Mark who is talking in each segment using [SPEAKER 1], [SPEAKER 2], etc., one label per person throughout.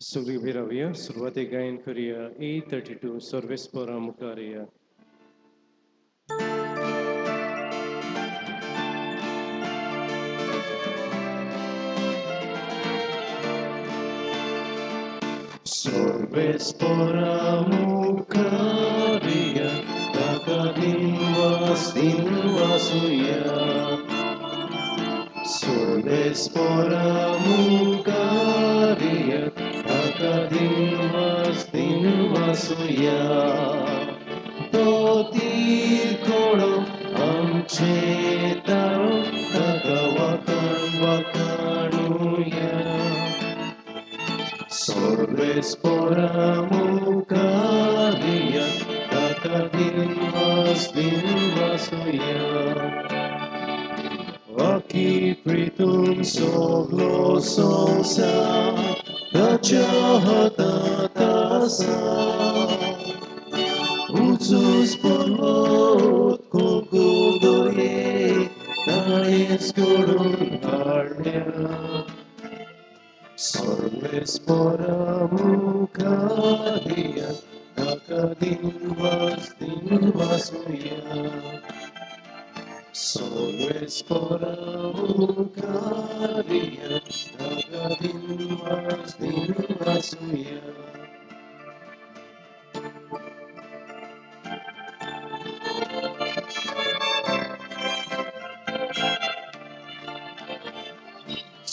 [SPEAKER 1] सगळीं उबी रावया. सुरवातेक गायन करुया 832, सर्वेस्पोरा मुखार या. सर्वेस्पोरा मुखार या, ताका दिनवास दिनवासुया. सर्वेस्पोरा मुखार या, ताका दिनवास दिनवासुया. तो तीर कोडो आमचे तारो, ताका वाखाण वाखाणुया. सर्वेस्पोरा मुखार या, ताका दिनवास दिनवासुया. Aki pritum soglo संसार ताच्या हातांत आसा. उंचूच पर्वत कुंकूम दर्ये ताणेंच घडोवन हाडल्या. सर्वेस्पोरा मुखार या, ताका दिनवास दिनवासुया. सर्वेस्पोरा मुखार या, ताका दिनवास दिनवासुया.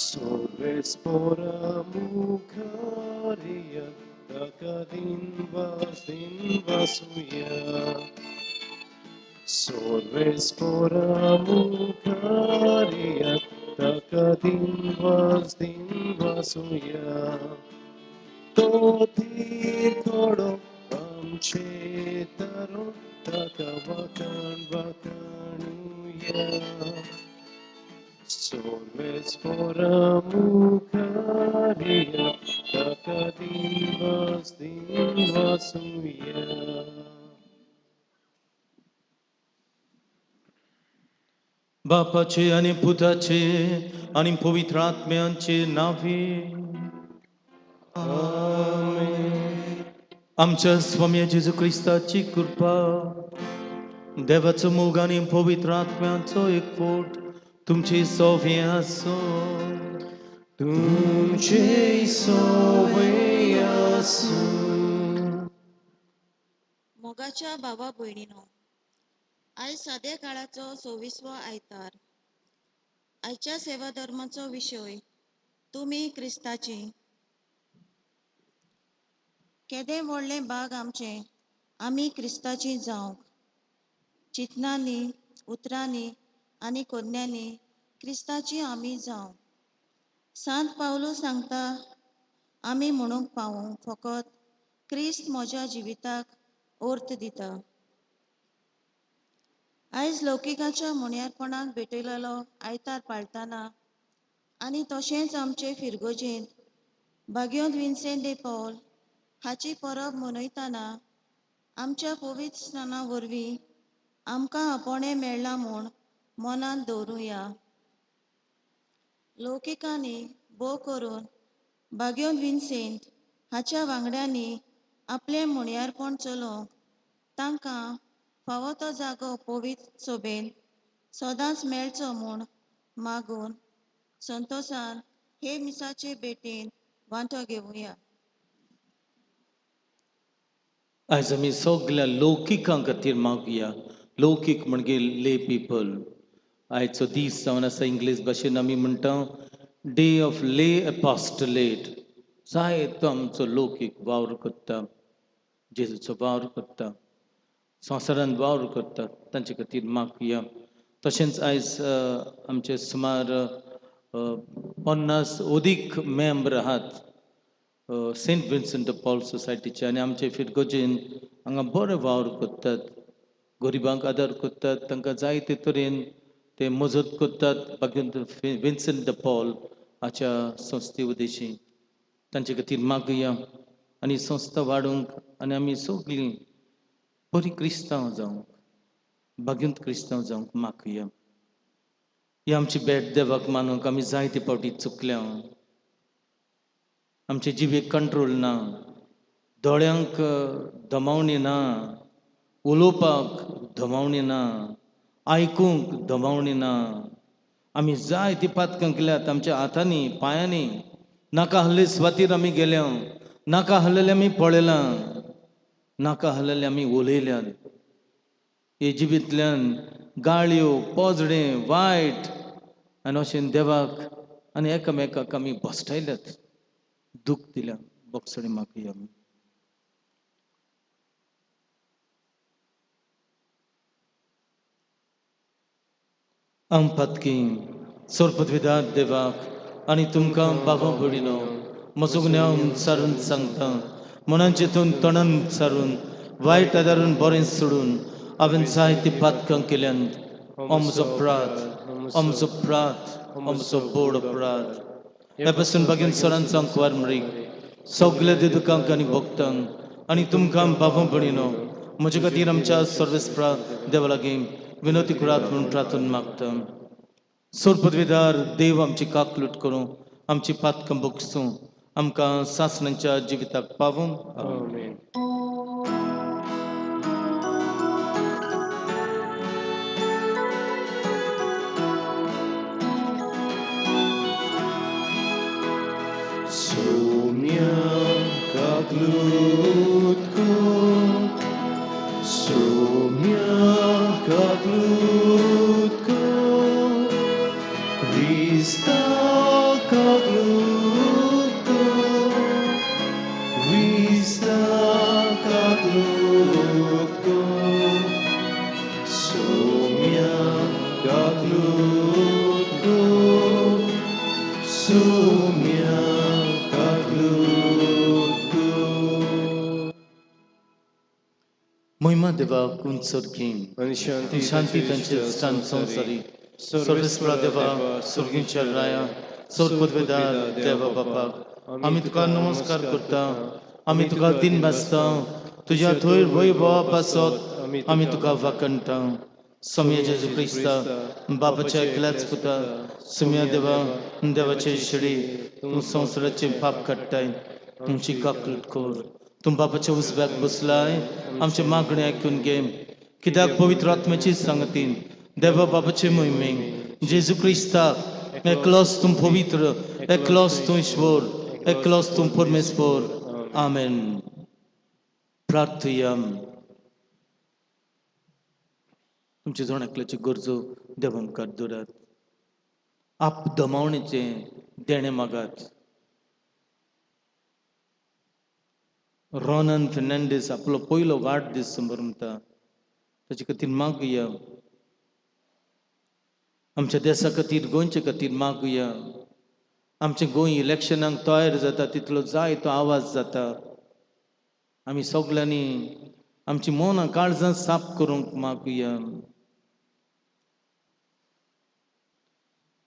[SPEAKER 1] सर्वेस्पोरा मुखार या, ताका दिनवास दिनवासुया. सर्वेस्पोरा मुखार या, ताका दिनवास दिनवासुया. तो धीर कोडो आमचे तारो, ताका वाखाण वाखाणुया. सर्वेस्पोरा मुखार या, ताका दिनवास दिनवासुया.
[SPEAKER 2] बापाचे आनी पुताचे आनी पवित्र आत्म्यांचे नावे.
[SPEAKER 1] आमेन.
[SPEAKER 2] आमच्या स्वामी जेजू क्रिस्ताची कृपा, देवाचो मोग आनी पवित्र आत्म्याचो एकवट तुमचे सोवे आसूं.
[SPEAKER 1] तुमचे सोवे आसूं.
[SPEAKER 3] मोगाच्या भावा भयणीनो, आयज साद्या काळाचो 26वो आयतार. आयच्या सेवा धर्माचो विशय, तुमी क्रिस्ताची. केदें व्हडलें भाग आमचें आमी क्रिस्ताची जावंक. चिंतनांनी, उतरांनी आनी कोन्यांनी क्रिस्ताची आमी जावंक. सांत पावलू सांगता, आमी म्हणूंक पावूं फकत क्रिस्त म्हज्या जिविताक अर्थ दिता. आयज लौकिकाच्या मुण्यारपणाक भेटयलेलो आयतार पाळटाना आनी तशेंच आमचे फिरगोजेंत बाग्योंत विन्सेंत दे पॉल हाची परब मनयतना आमच्या पवित्र स्नाना वरवीं आमकां आपोवणें मेळ्ळां म्हूण मनांत दवरुया. लौकिकांनी भोव करून बाग्योंत विन्सेंत हाच्या वांगड्यांनी आपलें मुण्यारपण चलोवंक तांकां फावो तो जागो पवित्र सोबेन सदांच मेळचो म्हूण मागून संतोसान हे मिसाचे भेटेन वांटो घेवया.
[SPEAKER 2] आयज आमी सगल्या लौकिकां खातीर मागया. लौकीक म्हणजे ले पिपल. आयचो दीस जावन आसा, इंग्लीश भाशेन आमी म्हणटा डे ऑफ ले एपॉस्टलेट. जायतो आमचो लौकीक वावर करता, जेजूचो वावर करता, संवसारांत वावर करता, तांचे खातीर मागया. तशेंच आयज आमचे सुमार 50 अदीक मेंबर आहात सेंट विन्संट पॉल सोसायटीचे आनी आमचे फिरगोजेन हांगा बरे वावर करतात, गरिबांक आदार करतात, तांकां जायते तरेन ते मजत करतात. बाकी विन्संट the Paul हाच्या संस्थे उद्देशी तांचे खातीर मागया आनी संस्था वाडोवंक आनी आमी सगळीं बरी क्रिस्तांव जावंक, भाग्यंत क्रिस्तांव जावंक मागया. ही आमची भेट देवाक मानूंक आमी जायते फावटी चुकल्या. आमचे जिबेक कंट्रोल ना, दोळ्यांक दमावणी ना, उलोवपाक दमावणी ना, आयकूंक दमावणी ना. आमी जायती पातकां केल्यात आमच्या हातांनी पांयांनी. नाका आहले सुवातीर आमी गेल्या, नाका आहलेलें आमी पळयलां, नाका आहलेलें आमी उलयल्यात. हे जिबेंतल्यान गाळयो, पोजडें, वायट आनी अशें देवाक आनी एकामेकाक आमी भश्टायल्यात, दूख दिल्या. बोगसणी मागया आमी. आम पातकी सोरपदविदार देवाक आनी तुमकां बाबा भयणीनो म्हजो गुन्यांव सारून सांगता. मनान चिंतून तणान सारून वायट आदारून बरें सोडून हांवें जायतीं पातकां केल्यांत. हो म्हजो अपराध, हो म्हजो अपराध, हो म्हजो बोड अपराध. ह्या पासून बागीन सरान सांकवार मरीक सगल्या देदुकांक आनी भक्तांक आनी तुमकां बाबा भयणीनो म्हजे खातीर आमच्या सर्वेस्परा देवा लागीं विनवती करात म्हूण प्रार्थना मागता. सोरपदवीदार देव आमची काकलूट करूं, आमची पातकां भोगसूं, आमकां सासणांच्या जिविताक पावूं.
[SPEAKER 1] आमेन. Soumya kaglutko, Soumya kaglutko, Krista kaglutko, Krista kaglutko, Soumya kaglutko, Soumya kaglutko.
[SPEAKER 2] महिमा देवाक उंचरकी
[SPEAKER 1] आनी शांती
[SPEAKER 2] शांती तांचे स्थान संवसारी. सर्वेस्परा देवा, सुर्गींच्या राया, सोरपदवेदार देवा बापाक आमी तुका नमस्कार करता. आमी तुका दिन भासता. तुज्या थंय वैभवा पासत आमी तुका वाखणटा. सोम्या जेजू क्रिस्ता, बापाच्या एकल्याच पुता, सोम्या देवा, देवाचे शेळी, तूं संवसाराचे पाप काडटाय, तुमची काकलूट कर. तूं बापाच्या उजव्याक बसलाय, आमचे मागणें आयकून घे. कित्याक पवित्र आत्म्याची सांगतीन देवा बाबाचे मोहिमेक जेजू क्रिस्ता, एकलोच तूं पवित्र, एकलोच तूं ईश्वर, एकलोच तूं परमेश्वर. आमेन. प्रार्थया. तुमची जण एकल्याची गरजो देवा मुखार दवरात. आप दमावणेचें देणें मागात. रोनन फेर्नांडीस आपलो पयलो वाडदीस समरता, ताचे खातीर मागुया. आमच्या देसा खातीर, गोंयचे खातीर मागुया. आमचें गोंय इलेक्शनाक तयार जाता तितलो जाय तो आवाज जाता. आमी सगल्यांनी आमची मनां काळजां साफ करूंक मागुया.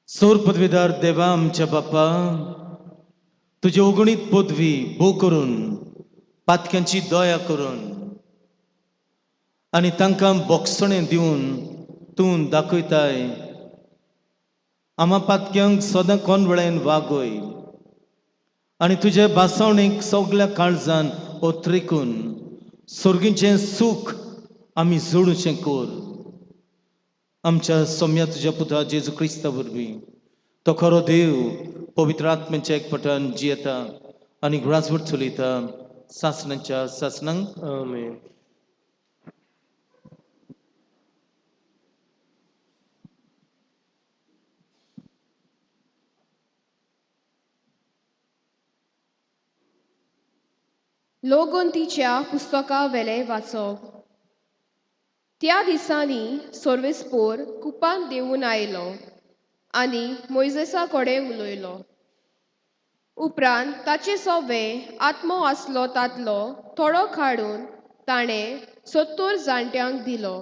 [SPEAKER 2] सोर पदवीदार देवा आमच्या बापा, तुजे ओगणीत पदवी भो करून, पातक्यांची दया करून आनी तांकां बोगसणें दिवन तूं दाखयताय. आमा पातक्यांक सदां कोनवळेन वागय आनी तुजे भासावणेक सगल्या काळजान ओत्रेकून सोर्गीचें सूख आमी जोडूचें कर. आमच्या सोम्या तुज्या पुता जेजू क्रिस्ता वरवीं, तो खरो देव, पवित्र आत्म्याच्या एकपटान जियेता आनी राजवट चलयता सासणांच्या सासणांक.
[SPEAKER 1] आमेन.
[SPEAKER 4] लोगोंतीच्या पुस्तका वेलें वाचप. त्या दिसांनी सर्वेस्पोर कुपान देंवून आयलो आनी मोयजेसा कडेन उलयलो. उपरांत ताचे सोवे आत्मो आसलो तांतलो थोडो काडून ताणें 70 जाणट्यांक दिलो.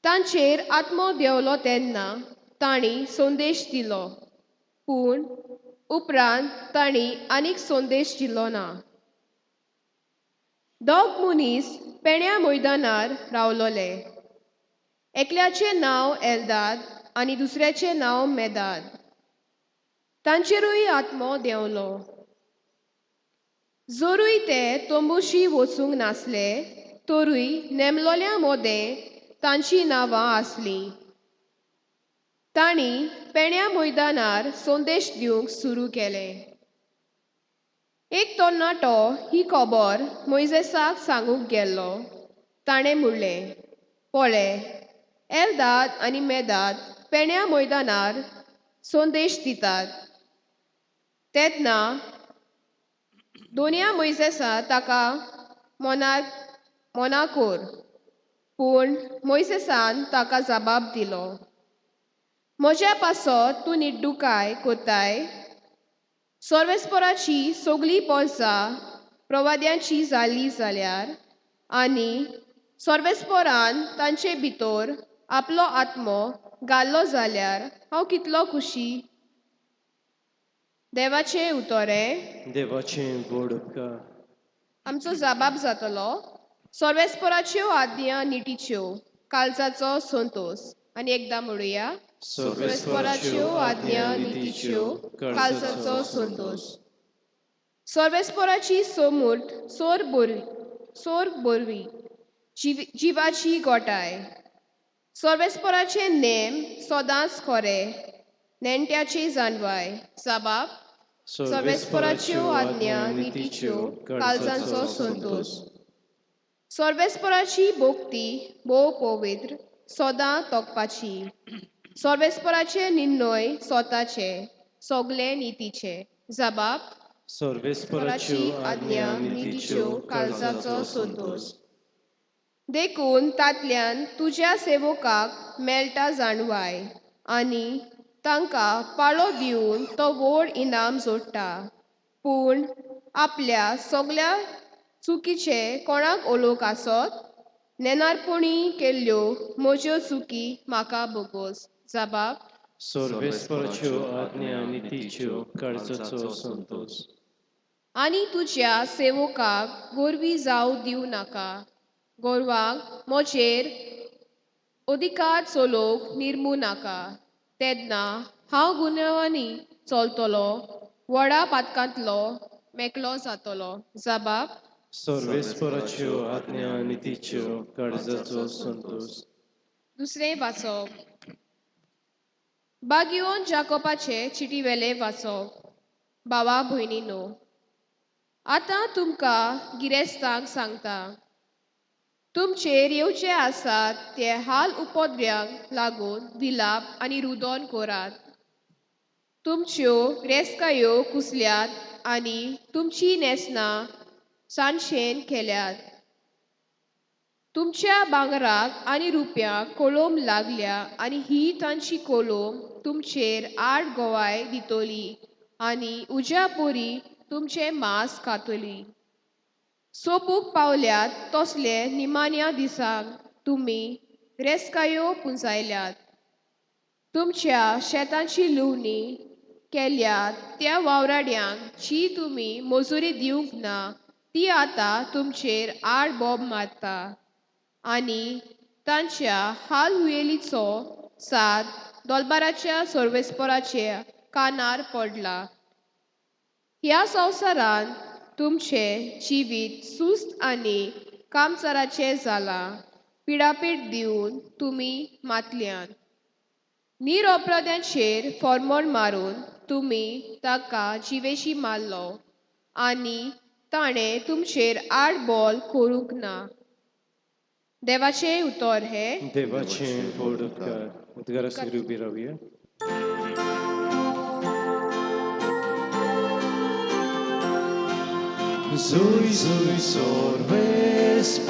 [SPEAKER 4] तांचेर आत्मो देंवलो तेन्ना तांणी संदेश दिलो, पूण उपरांत तांणी आनीक संदेश दिलो ना. दोग मनीस पेण्या मैदानार रावलोले. एकल्याचें नांव एल्दाद आनी दुसऱ्याचें नांव मेदाद. तांचेरूय आत्मो देंवलो. जोरूय ते तंबूशी वचूंक नासले तरूय नेमलोल्या मोदें तांचीं नांवां आसलीं. तांणी पेण्या मैदानार संदेश दिवंक सुरू केलें. एक तरणाटो ही खबर मोयजेसाक सांगूंक गेल्लो. ताणें म्हणलें, पळय, एल्दाद आनी मेदाद पेण्या मैदानार संदेश दितात. तेन्ना दोनया मोयजेसा ताका मोनार मोना कोर, पूण मोयजेसान ताका जबाब दिलो, म्हज्या पासत तूं निड्डुकाय कोताय. सर्वेस्पराची सगळी पोरसां प्रवाद्यांची जाली जाल्यार आनी सर्वेस्परान तांचे भितर आपलो आत्मो घाल्लो जाल्यार हांव कितलो खुशी. देवाचें उतरें.
[SPEAKER 1] देवाचें व्हड उपकार.
[SPEAKER 4] आमचो जबाब जातलो सर्वेस्पराच्यो आज्ञा निटीच्यो, काळजाचो संतोश. आनी एकदां म्हणुया, सर्वेस्पराच्यो आज्ञा नितीच्यो, काळजाचो संतोश. सर्वेस्पराची सोमूर्त सोर बोरवी, सोर बोरवी जिवाची गोटाय. सर्वेस्पराचे नेम सदांच खरे, नेणट्याची जाणवाय. जबाब, सर्वेस्पराच्यो आज्ञा नितीच्यो, काळजाचो संतोश. सर्वेस्पराची भक्ती भोव पवित्र, सदां तोखपाची. सर्वेस्पराचे निर्णय स्वताचे, सगळे नितीचे. जबाब,
[SPEAKER 1] सर्वेस्पराच्यो आज्ञा नितीच्यो, काळजाचो संतोश.
[SPEAKER 4] देखून तांतल्यान तुज्या सेवकाक मेळटा जाणवाय आनी तांकां पाळो दिवन तो व्हड इनाम जोडटा. पूण आपल्या सगल्या चुकीचे कोणाक उलोवंक आसत? नेणारपणी केल्ल्यो म्हज्यो चुकी म्हाका भोगोस. जबाब,
[SPEAKER 1] सर्वेस्पराच्यो आज्ञा नितीच्यो, काळजाचो संतोश.
[SPEAKER 4] आनी तुज्या सेवकाक गोरवी जावं दिवं नाका. गोरवांक म्हजेर अधिकार चलोवंक निर्मू नाका. तेन्ना हांव गुन्यांवांनी चलतलो, व्हडा पातकांतलो मेकळो जातलो. जबाब,
[SPEAKER 1] सर्वेस्पराच्यो आज्ञा नितीच्यो, काळजाचो संतोश.
[SPEAKER 4] दुसरें वाचप बागियोन जाकोबाचे चिटीवेलें वाचप. भावा भयणीनो, आतां तुमकां गिरेस्तांक सांगता, तुमचेर येवचे आसात ते हाल उपद्र्यांक लागून विलाप आनी रुदोन करात. तुमच्यो रेस्कायो कुसल्यात आनी तुमची न्हेसणां सांशेन केल्यात. तुमच्या भांगराक आनी रुपयाक कोलोम लागल्या आनी ही तांची कोलोम तुमचेर आड गोवाय दितली आनी उज्या पोरी तुमचें मांस खातली. सोपूंक पावल्यात तसले निमाण्या दिसाक तुमी रेस्कायो पुंजायल्यात. तुमच्या शेतांची लुवणी केल्या त्या वावराड्यांक जी तुमी मजुरी दिवंक ना ती आतां तुमचेर आड बोब मारता आनी तांच्या हाल हुयेलीचो साद दोलबाराच्या सर्वेस्पराच्या कानार पडला. ह्या संवसारांत तुमचें जिवीत सुस्त आनी कामचाराचें जालां. पिडापीड दिवन तुमी मातल्यात. निरपराध्यांचेर फॉर्मोण मारून तुमी ताका जिवेशी मारलो आनी ताणें तुमचेर आड बोल करूंक ना. देवाचें उतर हें.
[SPEAKER 1] देवाचें व्हड उपकार. उद्गारासरी उबी रावया. Zui, zui, sorvespora.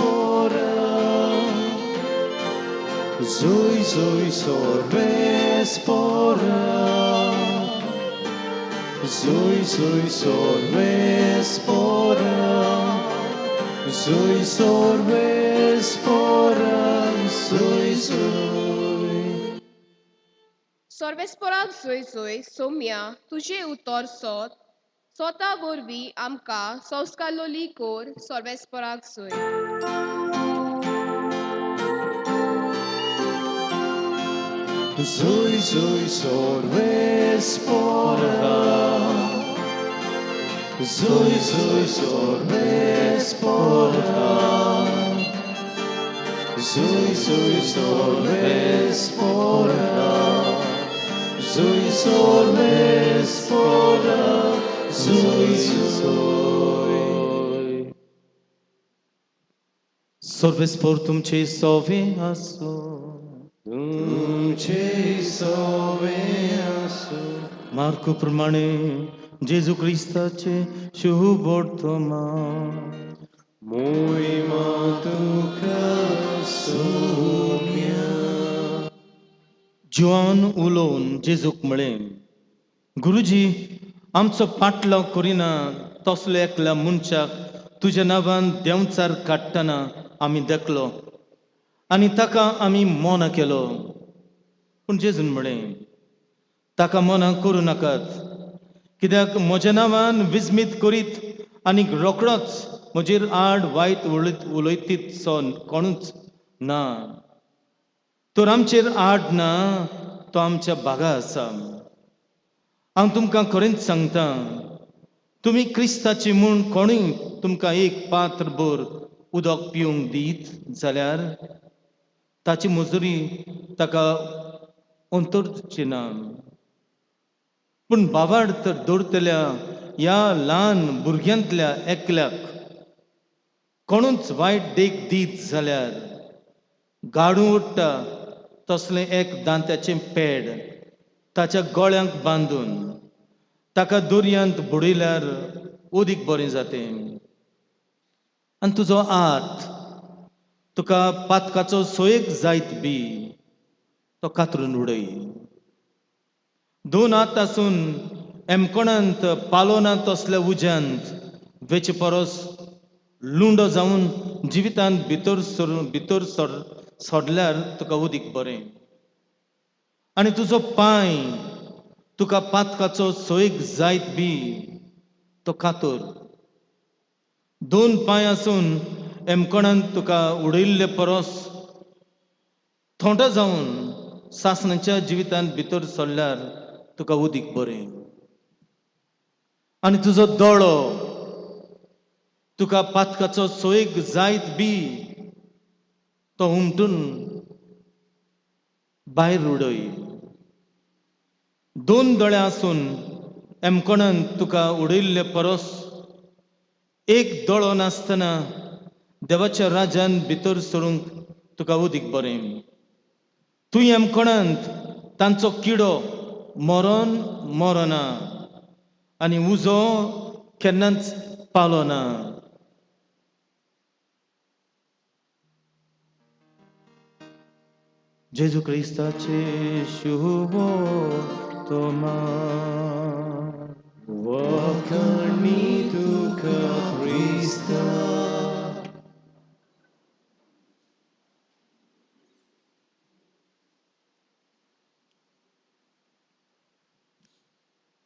[SPEAKER 1] Zui, zui, sorvespora. Zui, zui, sorvespora. Zui, sorvespora. Zui, zui.
[SPEAKER 4] सर्वेस्पराक जोय जोय सोम्या, तुजें उतर सोत सोता वरवीं आमकां संस्कारलोली कोर. सर्वेस्पराक जोय.
[SPEAKER 1] Zui, zui, sorvespora.
[SPEAKER 2] जय जय सर्वेस्पोरा, जय जय सर्वेस्पोरा, जय सर्वेस्पोरा, जय जय. सर्वेस्पोर तुमचे सोवे आसो.
[SPEAKER 1] तुमचे सोवे आसूं.
[SPEAKER 2] मार्कू प्रमाणे जेजू क्रिस्ताचे शुभ वर्तमान.
[SPEAKER 1] मोहिमा तुका सोम्या.
[SPEAKER 2] जुवान उलोवन जेजूक म्हळें, गुरुजी, आमचो पाटलाव करिना तसलो एकल्या मनशाक तुज्या नांवान देंवचार काडटना आमी देखलो आनी ताका आमी मोना केलो. पूण जेजून म्हळें, ताका मना करूं नाकात, कित्याक म्हज्या नांवान विस्मीत करीत आनी रोखडोच म्हजेर आड वायट उलयतीत सो कोणूच ना. तर आमचेर आड ना तो आमच्या बागा आसा. हांव तुमकां खरेंच सांगता, तुमी क्रिस्ताची म्हूण कोणूय तुमकां एक पात्र भर उदक पिवंक दीत जाल्यार ताची मजुरी ताका अंतरची ना. पूण बाबाड तर दवरतल्या ह्या ल्हान भुरग्यांतल्या एकल्याक कोणूच वायट देख दीत जाल्यार गाडू उडटा तसलें एक दांत्याचें पेड ताच्या गळ्यांक बांदून ताका दर्यांत बुडयल्यार उदीक बरें जातें. आनी तुजो हात तुका पातकाचो सोयेक जायत बी तो कातरून उडय. दोन हात आसून एमकोणांत पालोना तसल्या उज्यांत वेचे परस लुंडो जावन जिवितांत भितर सरून भितर सर सोडल्यार तुका उदीक बरें. आनी तुजो पांय तुका पातकाचो सोयीक जायत बी तो कातर. दोन पांय आसून एमकोणांत तुका उडयल्ले परस थोंटो जावन सासणाच्या जिवितांत भितर सरल्यार तुका उदीक बरें. आनी तुजो दोळो तुका पातकाचो सोयीक जायत बी तो हुमटून भायर उडय. दोन दोळे आसून एमकोणान तुका उडयल्ले परस एक दोळो नासतना देवाच्या राज्यान भितर सरूंक तुका उदीक बरें. तूं एमकोणांत तांचो किडो मरोन मरना आनी उजो केन्नाच पालो ना. जेजू क्रिस्ताचे शुभ वर्तमान.
[SPEAKER 1] वाखाणी तुका क्रिस्ता.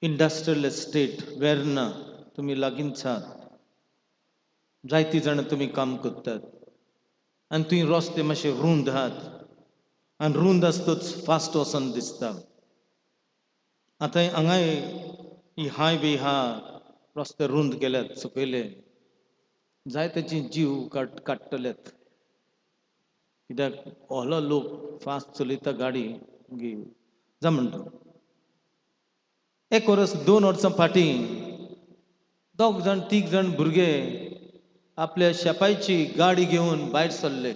[SPEAKER 2] इंडस्ट्रियल एस्टेट वेर्ना तुमी लागींच आहात, जायतीं जाणां तुमी काम करतात आनी थंय रस्ते मातशे रूंद आहात आनी रूंद आसतच फास्ट वचोन दिसता. आतां हांगाय ही हायवे आहा, रस्ते रूंद केल्यात सकयले, जाय तेची जीव काडटलेत, कित्याक ओलो लोक फास्ट चलयता गाडी. मागीर जा म्हणटा एक वर्स 2 वर्सां फाटीं दोग जाण तीग जाण भुरगे आपल्या शेपायची गाडी घेवन भायर सरले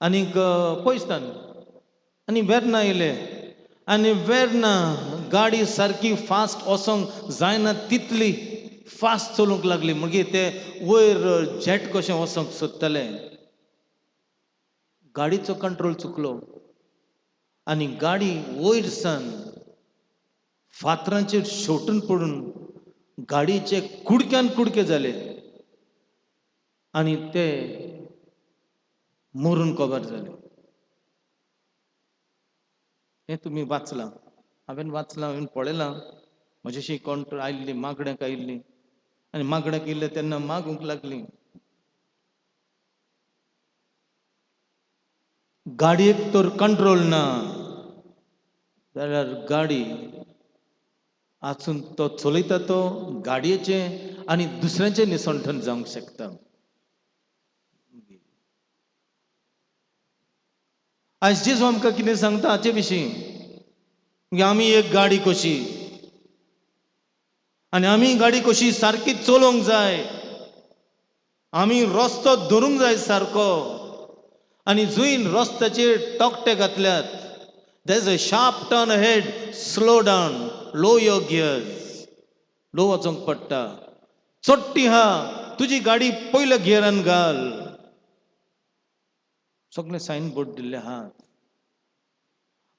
[SPEAKER 2] आनीक पयसतान आनी वेर्ना येयले आनी वेर्ना गाडी सारकी फास्ट वचोंक जायना तितली फास्ट चलूंक लागली. मागीर ते वयर जेट कशें वचोंक सोदताले, गाडीचो कंट्रोल चुकलो आनी गाडी वयर सान फातरांचेर शेवटून पडून गाडयेचे कुडक्यान कुडके जाले आनी ते मरून कबर जाले. हें तुमी वाचलां, हांवें वाचलां, हांवें पळयलां. म्हजेशी कोण आयिल्ली मागण्याक आयिल्ली आनी मागण्याक येयल्ले तेन्ना मागूंक लागली. गाडयेक तर कंट्रोल ना जाल्यार गाडी आसून तो चलयता तो गाडयेचें आनी दुसऱ्यांचें निसंठन जावंक शकता. आयज जेजू आमकां कितें सांगता हाचे विशीं? आमी एक गाडी कशी आनी आमी गाडी कशी सारकी चलोवंक जाय, आमी रस्तो धरूंक जाय सारको. आनी जंय रस्त्याचेर तकटे घातल्यात, there is a sharp turn ahead, slow down, low your gears, low वचोंक पडटा. चडटी हा तुजी गाडी पयल्या गियरान घाल. सगळे सायन बोर्ड दिल्ले आहात.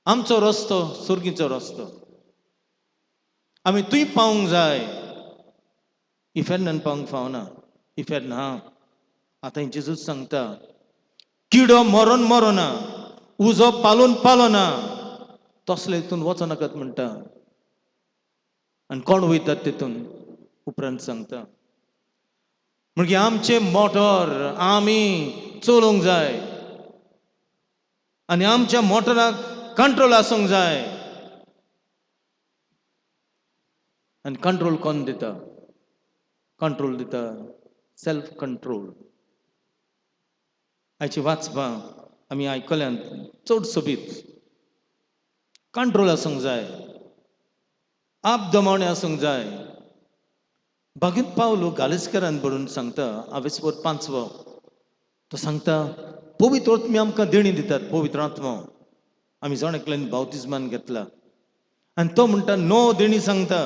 [SPEAKER 2] आमचो रस्तो सुर्गीचो रस्तो, आमी थंय पावूंक जाय. इफेर्नान पावूंक फावना, इफेर्न हा. आतां जेजूच सांगता, किडो मरोन मरोना, उजो पालोवन पालोना, तसले हितून वचनाकात म्हणटा. आनी कोण वयतात तितून उपरांत सांगता. म्हणजे आमचें मोटर आमी चलोवंक जाय आनी आमच्या मोटराक कंट्रोल आसूंक जाय. आनी कंट्रोल कोण दिता? कंट्रोल दिता सेल्फ कंट्रोल. आयची वाचपां आमी आयकल्यान चड सोबीत. कंट्रोल आसूंक जाय, आप दमावणें आसूंक जाय. बागीत पावलो गालिस्करान बरोवन सांगता, आवेसवर पांचवो, तो सांगता पवित्र आत्मे आमकां देणी दितात. पवित्र आत्मो आमी जण एकल्यान बावतिज्मान घेतला आनी तो म्हणटा णव देणी सांगता,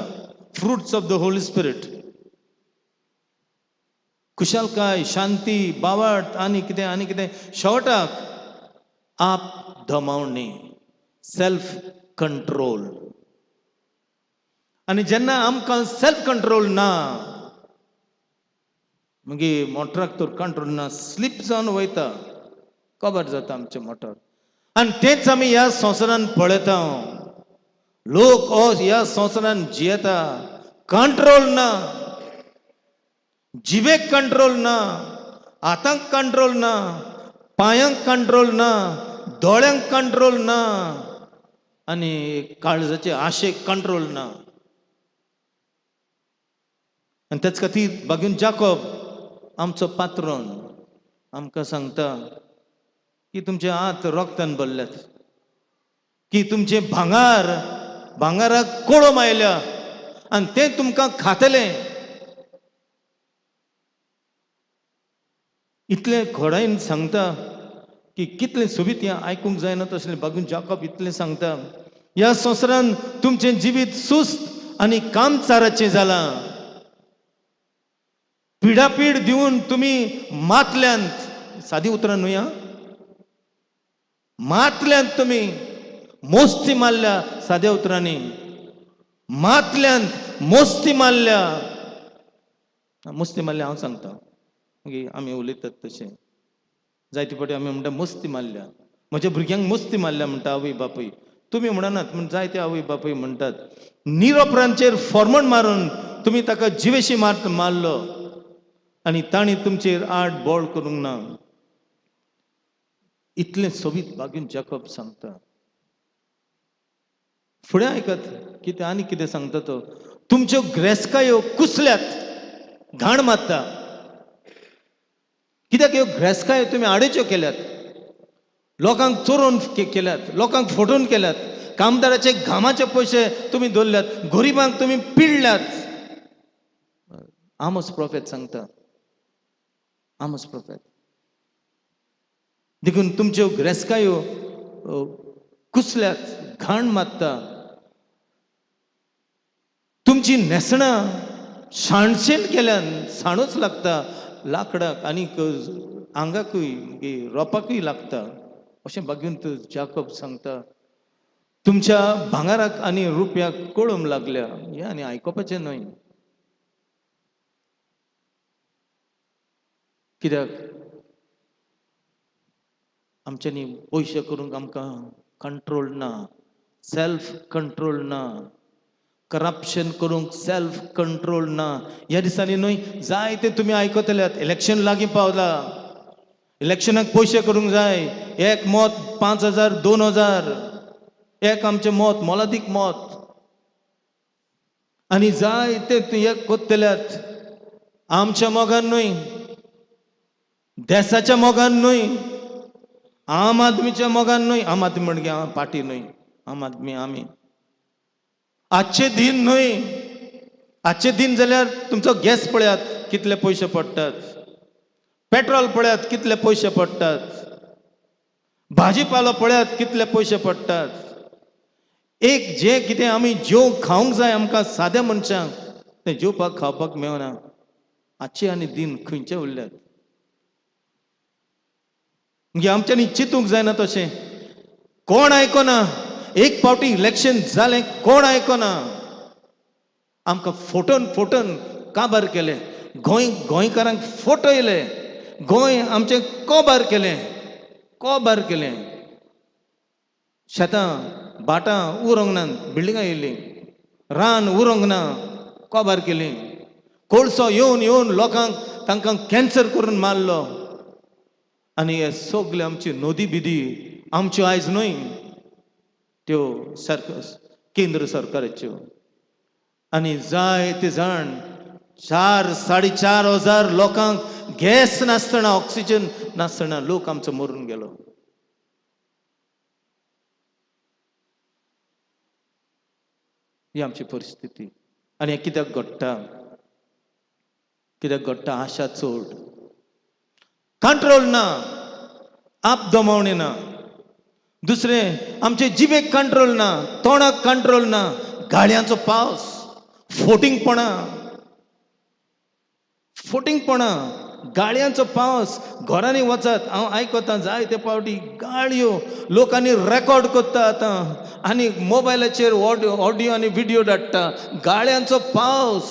[SPEAKER 2] fruits of the Holy Spirit, खुशालकाय, शांती, बावट आनी कितें आनी कितें, शेवटाक आप दमावणी, सेल्फ कंट्रोल. आनी जेन्ना आमकां सेल्फ कंट्रोल ना, मागीर मोटराक तर कंट्रोल ना, स्लीप जावन वयता, कबर जाता आमचें मोटर. आनी तेंच आमी ह्या संवसारान पळयता. लोक हो ह्या संवसारान जियेता, कंट्रोल ना, जिवेक कंट्रोल ना, हातांक कंट्रोल ना, पांयांक कंट्रोल ना, दोळ्यांक कंट्रोल ना, आनी काळजाचे आशेक कंट्रोल ना. आनी तेच खातीर बागीन जाकोब आमचो पात्रोन आमकां सांगता की तुमचे हात रोगतान भरल्यात, की तुमचे भांगार भांगाराक कोळम आयल्या आनी तें तुमकां खातलें. इतलें खोडायन सांगता की कितलें सोबीत हें आयकूंक जायना तसलें बागून जाकोब इतलें सांगता. ह्या संवसारान तुमचें जिवीत सुस्त आनी कामचाराचें जालां. पिडापीड दिवन तुमी मातल्यांत, सादी उतरां न्हय आं, मातल्यांत तुमी, मोस्ती मारल्या, साद्या उतरांनी मातल्यांत मोस्ती मारल्या. मोस्ती मारल्या हांव सांगता, मागीर आमी उलयतात तशें जायते फावटी आमी म्हणटा मस्ती मारल्या, म्हज्या भुरग्यांक मस्ती मारल्या म्हणटा आवय बापूय. तुमी म्हणनात पूण जायते आवय बापूय म्हणटात. निरोपरांचेर फॉर्मण मारून तुमी ताका जिवेशी मारलो आनी तांणी तुमचेर आड बोळ करूंक ना. इतलें सोबीत बागीन जाकोब सांगता. फुडें आयकत कितें आनी कितें सांगता तो, तुमच्यो ग्रेसकायो कुसल्यात, घाण मारता. कित्याक ह्यो ग्रेसकायो तुमी आडेच्यो केल्यात, लोकांक चोरून केल्यात, लोकांक फटोवन केल्यात, कामदाराचे घामाचे पयशे तुमी दवरल्यात, गरिबांक तुमी पिडल्यात. आमोस प्रोफेट सांगता, आमोस प्रोफेट. देखून तुमच्यो ग्रेसकायो कुसल्यात, घाण मारता. तुमची न्हेसणां शाणशेण केल्यान, साणूच लागता लाकडाक आनीक आंगाकूय मागीर रोपाकूय लागता. अशें बागीन जाकोब सांगता. तुमच्या भांगाराक आनी रुपयाक कळम लागल्या, हें आनी आयकुपाचें न्हय. कित्याक आमच्यांनी पयशे करूंक आमकां कंट्रोल ना, सेल्फ कंट्रोल ना, करप्शन करूंक सेल्फ कंट्रोल ना. ह्या दिसांनी न्हय जायते तुमी आयकतल्यात, इलेक्शन लागीं पावला, इलेक्शनाक पयशे करूंक जाय, एक मत 5,000, 2,000, एक आमचें मत मोलादीक मत. आनी जाय ते तुवें कोत्तल्यात आमच्या मोगान न्हय, देसाच्या मोगान न्हय, आम आदमीच्या मोगान न्हय. आम आदमी म्हणजे पार्टी न्हय, आम आदमी आमी. आजचे दिन न्हय, आजचे दिन जाल्यार तुमचो गॅस पळयात कितले पयशे पडटात, पेट्रोल पळयात कितले पयशे पडटात, भाजीपालो पळयात कितले पयशे पडटात. एक जे कितें आमी जेवंक खावंक जाय आमकां साद्या मनशांक तें जेवपाक खावपाक मेळना. आजचे आनी दिन खंयचे उरल्यात? मागीर आमच्यांनी चिंतूंक जायना तशें. कोण आयकना. एक फावटी इलेक्शन जालें, कोण आयकना. आमकां फोटोन फोटोन काबार केलें, गोंय गोंयकारांक फटयले, गोंय आमचें कोबार केलें, कोबार केलें. शेतां भाटां उरोंक ना, बिल्डिंगां येयलीं, रान उरोंक ना, कोबार केलीं. कोळसो येवन येवन लोकांक तांकां कॅन्सर करून मारलो. आनी हे सगळे आमची नदी बिदी आमच्यो आयज न्हय, त्यो सरकार केंद्र सरकाराच्यो. आनी जायते जाण 4 4,500 लोकांक गॅस नासतना, ऑक्सिजन नासतना लोक आमचो मरून गेलो. ही आमची परिस्थिती. आनी हें कित्याक घडटा? कित्याक घडटा? आशा चड, कंट्रोल ना, आप दमावणी ना. दुसरें आमचे जिबेक कंट्रोल ना, तोंडाक कंट्रोल ना, गाळयांचो पावस, फोटिंगपणां, फोटिंगपणां, गाळयांचो पावस. घरांनी वचात, हांव आयकतां जायते फावटी गाळयो लोकांनी रेकॉर्ड करता आतां आनी मोबायलाचेर ऑडियो आनी विडियो धाडटा. गाळयांचो पावस.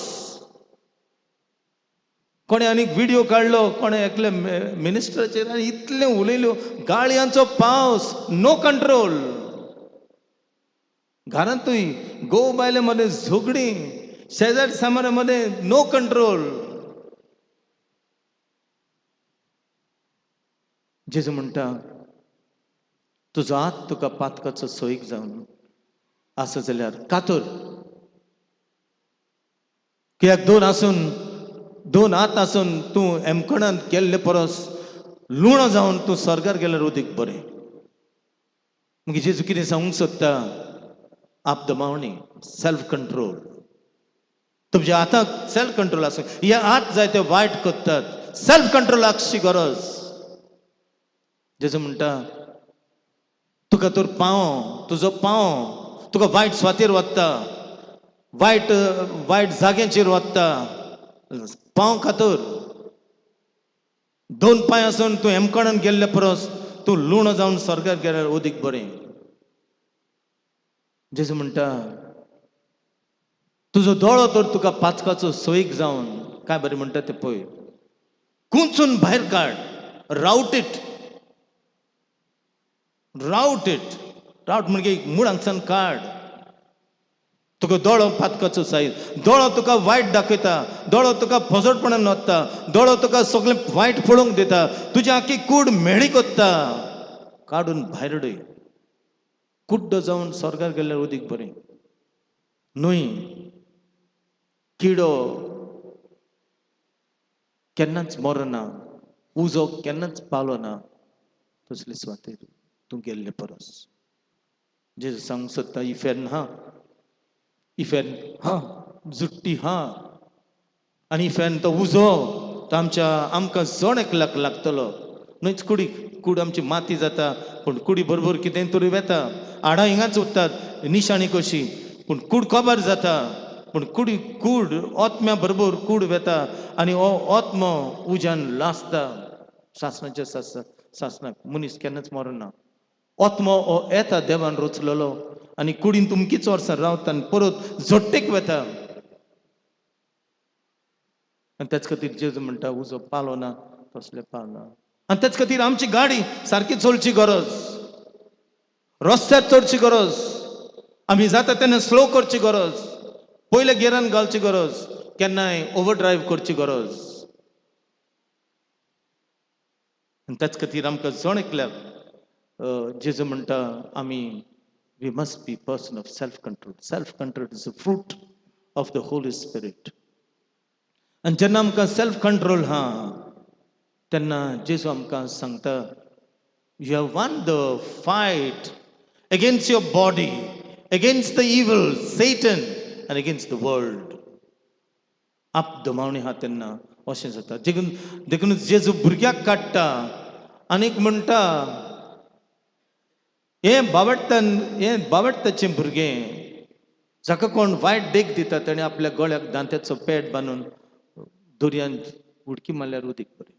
[SPEAKER 2] कोणें आनीक विडियो काडलो, कोणें एकले मिनिस्टराचेर आनी इतलें उलयल्यो, गाळयांचो पावस, नो कंट्रोल. घरांतूय घोव बायले मदें झगडीं, शेजार सामारा मदें नो कंट्रोल. जेजू म्हणटा, तुजो हात तुका पातकाचो सोयीक जावन आसा जाल्यार कातर. कित्याक दोन हात आसून तूं एमकणांत गेल्ले परस लुणो जावन तूं स्वर्गार गेल्यार उदीक बरें. मागीर जेजू कितें सांगूंक सोदता? आपदमावणी, सेल्फ कंट्रोल. तुमच्या हाताक सेल्फ कंट्रोल आसूं. हे हात जाय ते वायट करतात, सेल्फ कंट्रोलाची गरज. जेजू म्हणटा, तुका तर पाव, तुजो पाव तुका वायट स्वातीर वता, वायट वायट जाग्यांचेर वता, पाव खातर. दोन पांय आसून तूं हेमकणान गेल्ले परस तूं लुणो जावन स्वर्गार गेल्यार उदीक बरें. जेजू म्हणटा, तुजो दोळो तर तुका पाचकाचो सोयीक जावन, काय बरें म्हणटा ते पळय, कुंचून भायर काड, rout it, rout it. Rout म्हणजे मुळांतल्यान काड. तुका दोळो पातकाचो सायज, दोळो तुका वायट दाखयता, दोळो तुका फजटपणान वता, दोळो तुका सगळें वायट पळोवंक दिता, तुजी आखी कूड म्हेळी कोत्ता, काडून भायर उडय. कुड्डो जावन स्वर्गार गेल्यार उदीक बरें न्हय. किडो केन्नाच मरना, उजो केन्नाच पावलो ना, तसले सुवातेर तूं गेल्ले परस. जेजू सांगूंक सोदता, इफेर्न हा, इफेर्न हा, जुट्टी हा, आनी इफेर्न तो उजो तो आमच्या आमकां जण एकल्याक लागतलो. न्हयच कुडीक, कूड आमची माती जाता, पूण कुडी बरोबर कितें तरी वेता, हाडां हिंगाच उरतात निशाणी कशी, पूण कूड कबर जाता, पूण कुडी कूड आत्म्या बरोबर कूड वेता आनी हो आत्मो उज्यान लासता. सासणाच्या सासणाक मनीस केन्नाच मरना. आत्मो हो येता देवान रचलेलो आनी कुडीन तुमकीच वर्सां रावता आनी परत झोट्टेक वेता. आनी त्याच खातीर जेजू म्हणटा, उजो पालो ना तसले पावना. आनी त्याच खातीर आमची गाडी सारकी चलची गरज, रस्त्यार चडची गरज, आमी जाता तेन्ना स्लो करची गरज, पयल्या गियरान घालची गरज, केन्नाय ओवर ड्रायव्ह करची गरज. आनी त्याच खातीर आमकां जण एकल्याक जेजू म्हणटा, आमी we must be person of self control. Self control is a fruit of the Holy Spirit. आनी जेन्ना आमकां सेल्फ कंट्रोल हा तेन्ना जेजू आमकां सांगता, you have won the fight against your body, against the evil Satan and against the world. आपदमावणी आहा तेन्ना अशें जाता. देखून देखून जेजू भुरग्याक काडटा आनीक म्हणटा, हें बावडटान, हें बावडटाचें भुरगें, जाका कोण वायट देख दिता ताणें आपल्या गळ्याक दांत्याचो पेट बांदून दर्यान उडकी मारल्यार उदीक बरें.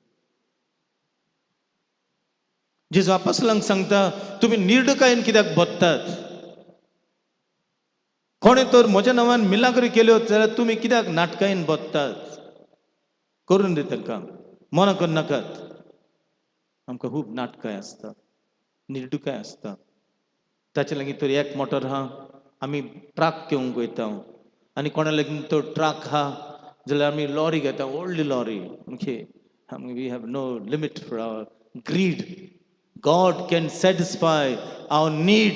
[SPEAKER 2] जेजू आपासलांक सांगता, तुमी निर्डकायेन कित्याक बदतात? कोणें तर म्हज्या नांवान मिलाग्री केल्यो जाल्यार तुमी कित्याक नाटकायेन बदतात? करून दी तांकां, मना करनाकात. आमकां खूब नाटकां आसता, निर्डुकाय आसता. ताचे लागीं तर एक मोटर आहा, आमी ट्रक घेवंक वयता आनी कोणा लागीं तो ट्रक आहा जाल्यार आमी लॉरी घेता, व्हडली lorry. Okay, we have no limit for our greed. God can satisfy our need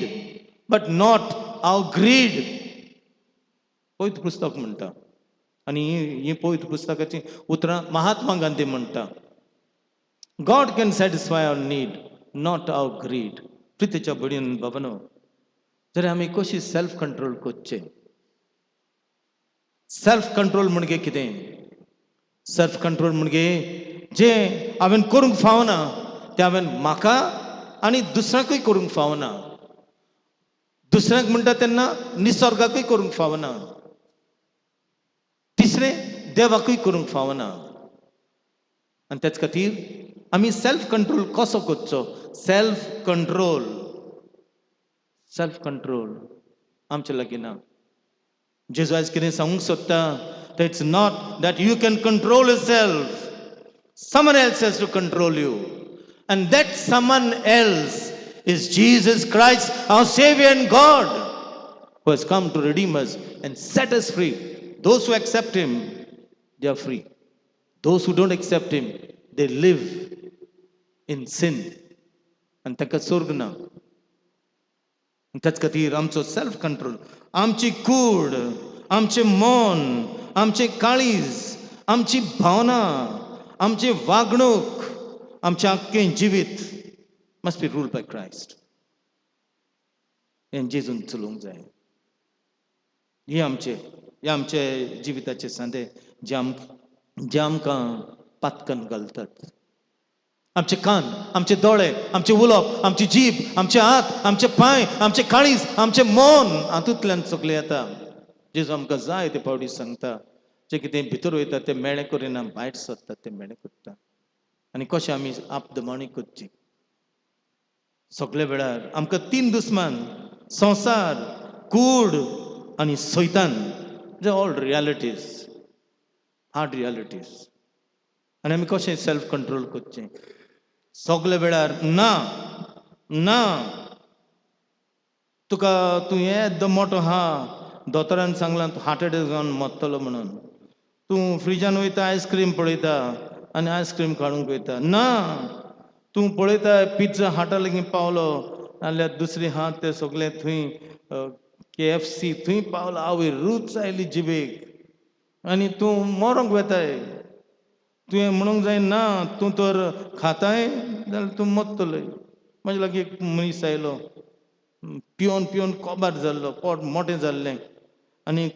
[SPEAKER 2] but not our greed, पवित्र पुस्तक म्हणटा. आनी ही ही पवित्र पुस्तकाची उतरां महात्मा गांधी म्हणटा, God can satisfy our need, not our greed. प्रितीच्या भयणीन बाबानो, जाल्यार आमी कशी सेल्फ कंट्रोल करचें? सेल्फ कंट्रोल म्हणजे कितें? सेल्फ कंट्रोल म्हणजे जें हांवें करूंक फावना तें हांवें म्हाका आनी दुसऱ्यांकूय करूंक फावना. दुसऱ्यांक म्हणटा तेन्ना निसर्गाकूय करूंक फावना, तिसरें देवाकूय करूंक फावना. आनी तेच खातीर आमी सेल्फ कंट्रोल कसो करचो? सेल्फ कंट्रोल, सेल्फ कंट्रोल आमचे लागीं ना. जेजू आयज कितें सांगूंक सोदता? It's not that you can control yourself. Someone else has to control you. And that someone else is Jesus Christ, our Savior and God, who has come to redeem us and set us free. Those who accept Him, they are free. Those who don't accept Him, they live in sin. आनी ताका स्वर्ग ना. त्याच खातीर आमचो self control, आमची कूड, आमचें मन, आमचें काळीज, आमची भावना, आमची वागणूक, आमचें आख्खें जिवीत must be ruled by Christ. हें जेजून चलोवंक जाय. हे आमचे जिविताचे सांदे जे आमकां पातकन घालतात. आमचे कान, आमचे दोळे, आमचे उलोवप, आमची जीब, आमचे हात, आमचे पांय, आमचे काळीज, आमचे मन, हातूंतल्यान सगळें येता. जेजू आमकां जाय ते फावटी सांगता, जे कितें भितर वयता तें मेळें करिना, भायर सरता तें मेळें करता. आनी कशें आमी आपदमाणी करची? सगळे वेळार आमकां तीन दुस्मान, संवसार, कूड आनी सैतान. They all realities, hard realities. आनी आमी कशें सेल्फ कंट्रोल करचें? सगळे वेळार ना ना. तुका तूं येद्दो मोटो आहा, दोतोरान सांगलां तूं हार्ट एटॅक जावन मरतलो म्हणून, तूं फ्रिजान वयता, आयस्क्रीम पळयता आनी आयस्क्रीम काडूंक वयता. ना, तूं पळयता पिझ्झा हाटा लागीं पावलो, नाल्यार दुसरी हा ते सगळे थंय केएफसी थंय पावलो, आवय रूच आयली जिबेक आनी तूं मरोंक वेताय. तुवें म्हणूंक जाय ना, तूं तर खाताय जाल्यार तूं मरतलोय. म्हाजे लागीं एक मनीस आयलो, पिवन पिवन कोबार जाल्लो, पोट मोटें जाल्लें आनीक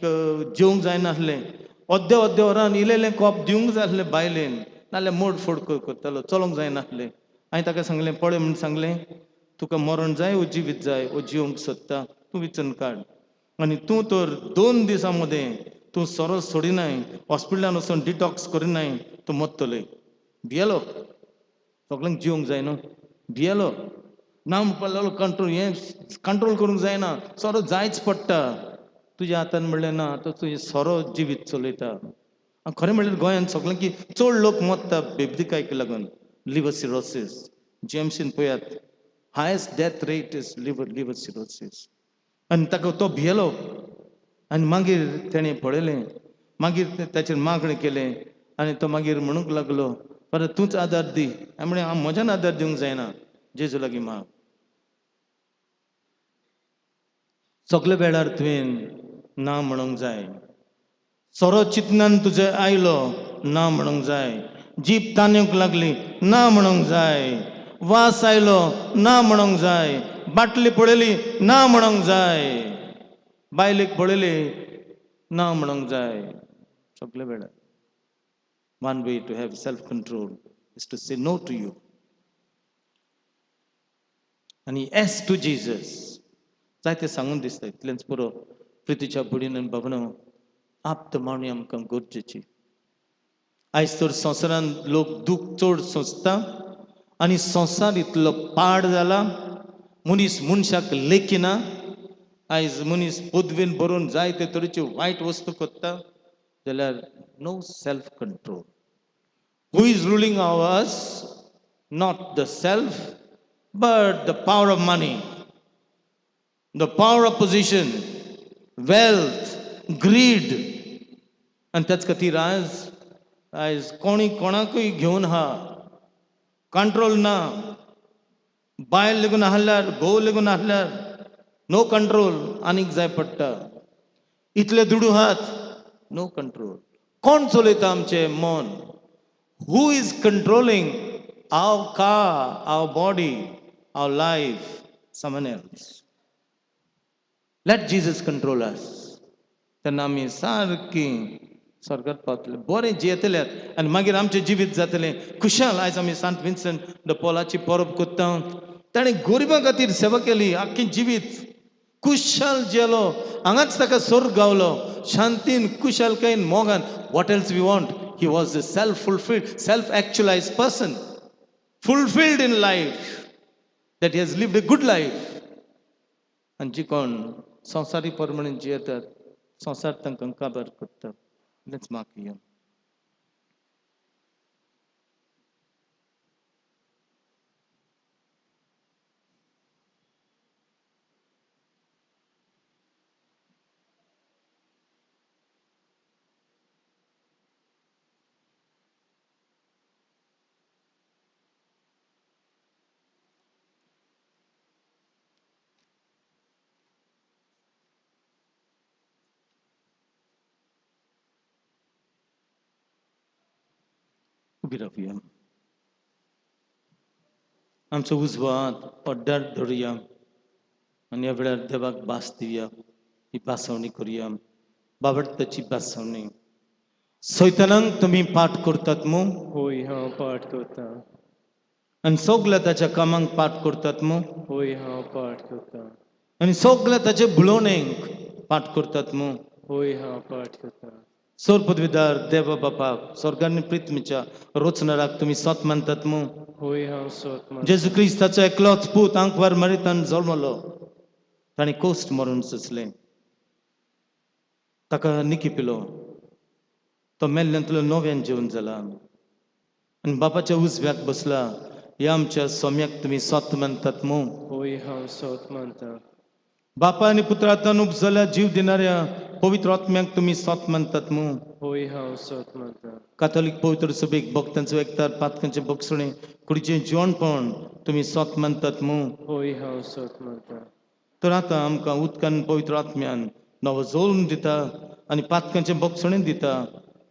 [SPEAKER 2] जेवंक जायनासलें. अर्दे अर्दे वरान इल्लें कोप दिवंक जाय आसलें बायलेन, नाल्यार मोड फोड करतालो, चलोंक जायनासलें. हांवें ताका सांगलें, पळय म्हूण सांगलें, तुका मरण जाय वो जिवीत जाय वो जिवंक सोदता, तूं विचून काड. आनी तूं तर 2 दिसां मदें तूं सोरो सोडिनाय, हॉस्पिटलान वचून डिटॉक्स करिनाय, तूं मरतलोय. भियेलो. सगल्यांक जिवंक जाय न्हू, भियेलो. ना म्हणपाक लागलो, कंट्रोल हें कंट्रोल करूंक जायना, सोरो जायच पडटा तुज्या हातान. म्हणलें ना, आतां तुजें सोरो जिवीत चलयता. आनी खरें म्हणल्यार गोंयांत सगळ्यांकी चड लोक मरता बेबदिकायक लागून, लिवर सिरोसीस. जीएमसीन पळयात, highest death rate is liver cirrhosis. आनी ताका तो भियेलो आनी मागीर तेणें पळयलें, मागीर ताचेर मागणें केलें आनी तो मागीर म्हणूंक लागलो, परत तूंच आदार दी. हांवें म्हणलें, हांव म्हज्यान आदार दिवंक जायना, जेजू लागीं माग. सगळे वेळार तुवें ना म्हणूंक जाय. सोरो चिंतनान तुजें आयलो ना म्हणूंक जाय, जीप तान्यूंक लागली ना म्हणूंक जाय, वास आयलो ना म्हणूंक जाय, बाटली पळयली ना म्हणूंक जाय, बायलेक पळयली ना म्हणूंक जाय. सगळे वेळार one way to have self control is to say no to you आनी येस टू जीजस. जायते सांगून दिसता इतलेंच पुरो. प्रितीच्या बुडीन आनी बाबनो आप्त मावणी आमकां गरजेची. आयज तर संवसारांत लोक दूख चड सोंसता आनी संवसार इतलो पाड जाला, मनीस मनशाक लेखिना. आयज मनीस पदवेन भरून जायते तरेच्यो वायट वस्तू करता जाल्यार no self control. Who is ruling ours? Not the self, but the power of money, the power of position, wealth, greed. आनी त्याच खातीर आयज आयज कोणी कोणाकूय घेवन आहा, कंट्रोल ना. बायल लेगून आहल्यार, घोव लेगून आहल्यार नो कंट्रोल, आनीक जाय पडटा. इतले दुडू आहात, नो कंट्रोल. कोण चलयता आमचें मन? Who is controlling our car, our body, our life? Someone else. Let Jesus control us. तेन्ना आमी सारकी स्वर्गात पावतले, बरें जियेतले आनी मागीर आमचें जिवीत जातलें खुशाल. आयज आमी सांत विन्संट the पोलाची परब करता. ताणें गरिबां खातीर सेवा केली आख्खें जिवीत, खुशाल जियेलो. हांगाच ताका स्वर्ग गावलो, शांतीन, खुशालकायेन, मोगान. What else we want? He was a self fulfilled, self actualized person, fulfilled in life, that he has lived a good life. आनी जी कोण संवसारी प्रमाणे जियेतात, संवसार तांकां काबार करता. इतलेंच मागया. उबी रावया, आमचो उजवो हात पड्ड्यार धरुया आनी ह्या वेळार देवाक भास दिवया. ही भासवणी करुया, बाबडताची भासवणी. सैतानांक तुमी पाठ करतात मू?
[SPEAKER 1] होय, हांव पाठ करता.
[SPEAKER 2] आनी सगल्या ताच्या कामांक पाठ करतात मू?
[SPEAKER 1] होय, हांव पाठ करता.
[SPEAKER 2] आनी सगल्या ताचे भुलोवणेक पाठ करतात मू?
[SPEAKER 1] होय, हांव पाठ करता.
[SPEAKER 2] सोर पदवीदार देवा बापाक, स्वर्गांनी प्रिथमीच्या रोचणाराक तुमी सोत मानतात मू?
[SPEAKER 1] होय, हांव सोत मानता.
[SPEAKER 2] जेजू क्रिस्ताचो एकलोच पूत आंकवार मरितान जल्मलो, ताणें कोश्ट मरून सोंसलें, ताका निकी पिलो, तो मेल्ल्यांतलो नव्यान जेवन जाला आनी बापाच्या उजव्याक बसला. ह्या आमच्या सोम्याक तुमी सोत मानतात मू?
[SPEAKER 1] होय, हांव सोत मानता.
[SPEAKER 2] बापा आनी पुत्रांतल्यान उपजल्या जीव दिणाऱ्या पवित्र आत्म्याक तुमी सोत मानतात मू?
[SPEAKER 1] होय, हांव सोत मानता.
[SPEAKER 2] काथोलीक पवित्र सभेक, भक्तांचो एकतार, पातकांचे बक्षणे, कुडीचें जिवणपण तुमी सोत मानतात मू?
[SPEAKER 1] होय, हांव सोत मानता.
[SPEAKER 2] तर आतां आमकां उदकान पवित्र आत्म्यान नवो जल्म दिता आनी पातकांचें बक्षणें दिता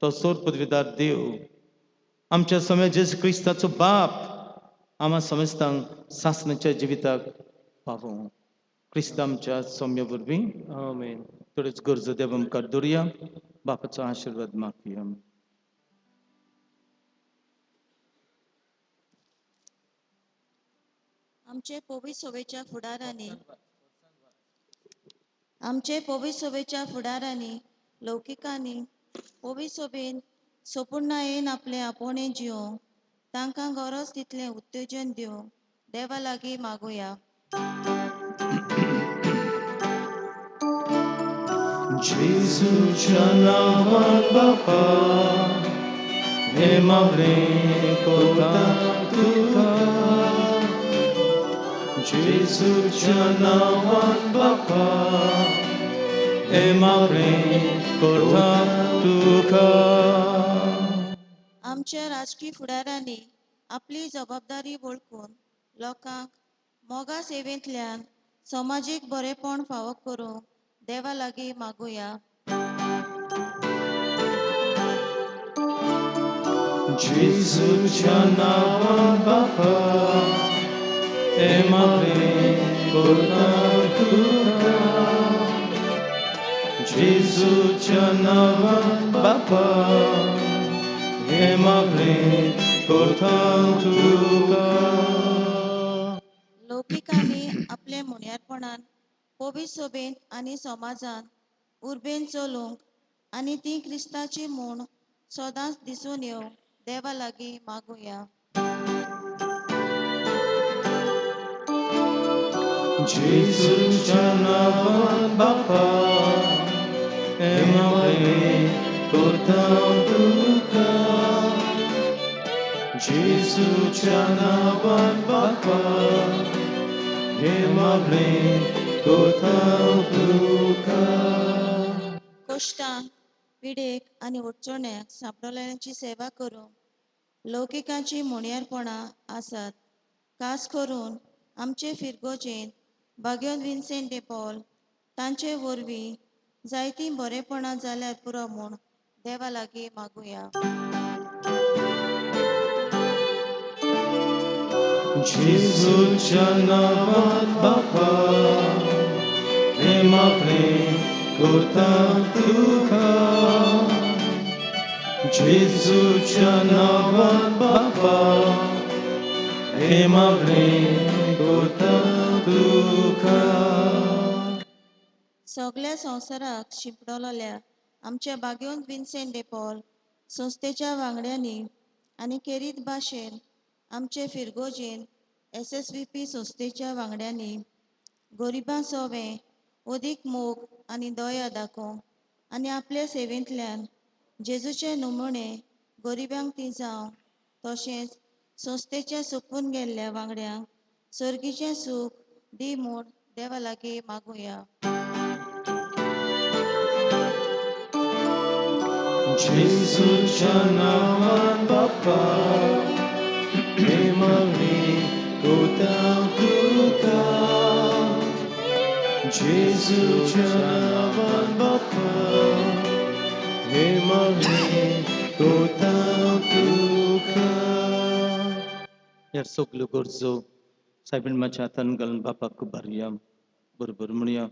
[SPEAKER 2] तो सोर पदवीदार देव आमच्या समय जेजू क्रिस्ताचो बाप आमा समेस्तांक सासणाच्या जिविताक पावोवं, क्रिस्त आमच्या सौम्य वरवीं.
[SPEAKER 1] आमेन.
[SPEAKER 2] थोड्योच गरजो देवा मुखार दवरुया, बापाचो आशिर्वाद मागया.
[SPEAKER 3] आमचे पवित्र सभेच्या फुडारांनी, आमचे पवित्र सभेच्या फुडारांनी, लौकिकांनी पवित्र सभेन सोपुर्णायेन आपले आपोवणें जिवंक तांकां गरज तितलें उत्तेजन दिवंक देवा लागीं मागुया.
[SPEAKER 2] जेजूच्या नांवान बापा हे मागणें करता तुका, जेजूच्या नांवान बापा हे मागणें करता तुका.
[SPEAKER 3] आमच्या राजकी फुडारांनी आपली जबाबदारी वळखून लोकांक मोगा सेवेंतल्यान समाजीक बरेपण फावो करूंक देवा लागीं मागुया.
[SPEAKER 2] जेजूच्या नांवान बापा हें मागणें करता तुका. जेजूच्या नांवान बापा हें मागणें करता तुका.
[SPEAKER 3] लौकिकांनी आपले मुण्यारपणान पवित्र सोबेंत आनी समाजांत उर्बेन चलूंक आनी ती क्रिस्ताची म्हूण सदांच दिसून येवंक देवा लागीं मागुया.
[SPEAKER 2] जेजूच्या नांवान बापा हें मागणें करता तुका. जेजूच्या नांवान बापा हें मागणें करता तुका.
[SPEAKER 3] कश्टांक, पिडेक आनी अडचण्याक सांपडलेल्यांची सेवा करूंक लौकिकांची मुण्यारपणां आसात. खास करून आमचे फिरगोजेंत बाग्योन विन्सेंट दे पॉल तांचे वरवीं जायतीं बरेपणां जाल्यार पुरो म्हूण देवा लागीं मागुया.
[SPEAKER 2] जेजूच्या नांवान बापा हें मागणें करता तुका. जेजूच्या नांवान बापा हें मागणें करता तुका.
[SPEAKER 3] सगल्या संवसाराक शिंपडलेल्या आमच्या बाग्योन विन्सेंट दे पॉल संस्थेच्या वांगड्यांनी आनी खेरीत भाशेन आमचे फिरगोजेन SSVP संस्थेच्या वांगड्यांनी गरिबां सोवें अदीक मोग आनी दया दाखोवंक आनी आपले सेवेंतल्यान जेजूचे नमुणे गरिबांक ती जावं, तशेंच संस्थेच्या सोंपून गेल्ल्या वांगड्यांक सर्गीचें सूख दी म्हूण देवा लागीं मागुया.
[SPEAKER 2] जेजूच्या नांवान बापा हें मागणें करता तुका. जेजूच्या नांवान बापा हें मागणें करता तुका. ह्या सगल्यो गरजो सायबीण म्हाज्या हातान घालून बापाक भरया बरोबर म्हणया.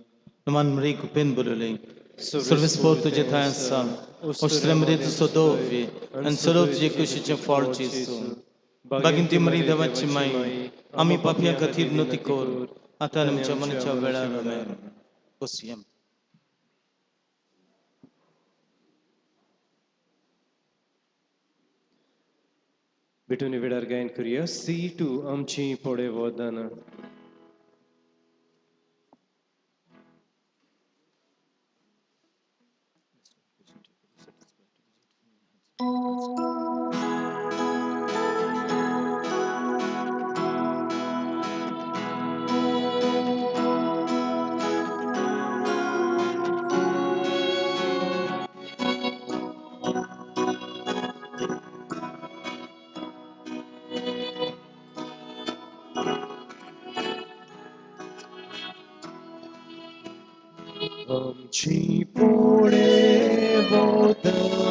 [SPEAKER 2] नमान मरे कुपेन बरयलें सर्वेस पोर तुजे थंय आसा ओस्त्रे मरे तुजो दोवे आनी सरव तुजे कुशीचें फळ जेजू. बागीन ती मरी देवाची माई आमी पापयां खातीर नती कर आतां आनी आमच्या मनाच्या वेळार. आमेन. बसया.
[SPEAKER 1] भेटून वेळार गायन करूया C2 आमची पोडे वदाना. आमची पोडे वदाना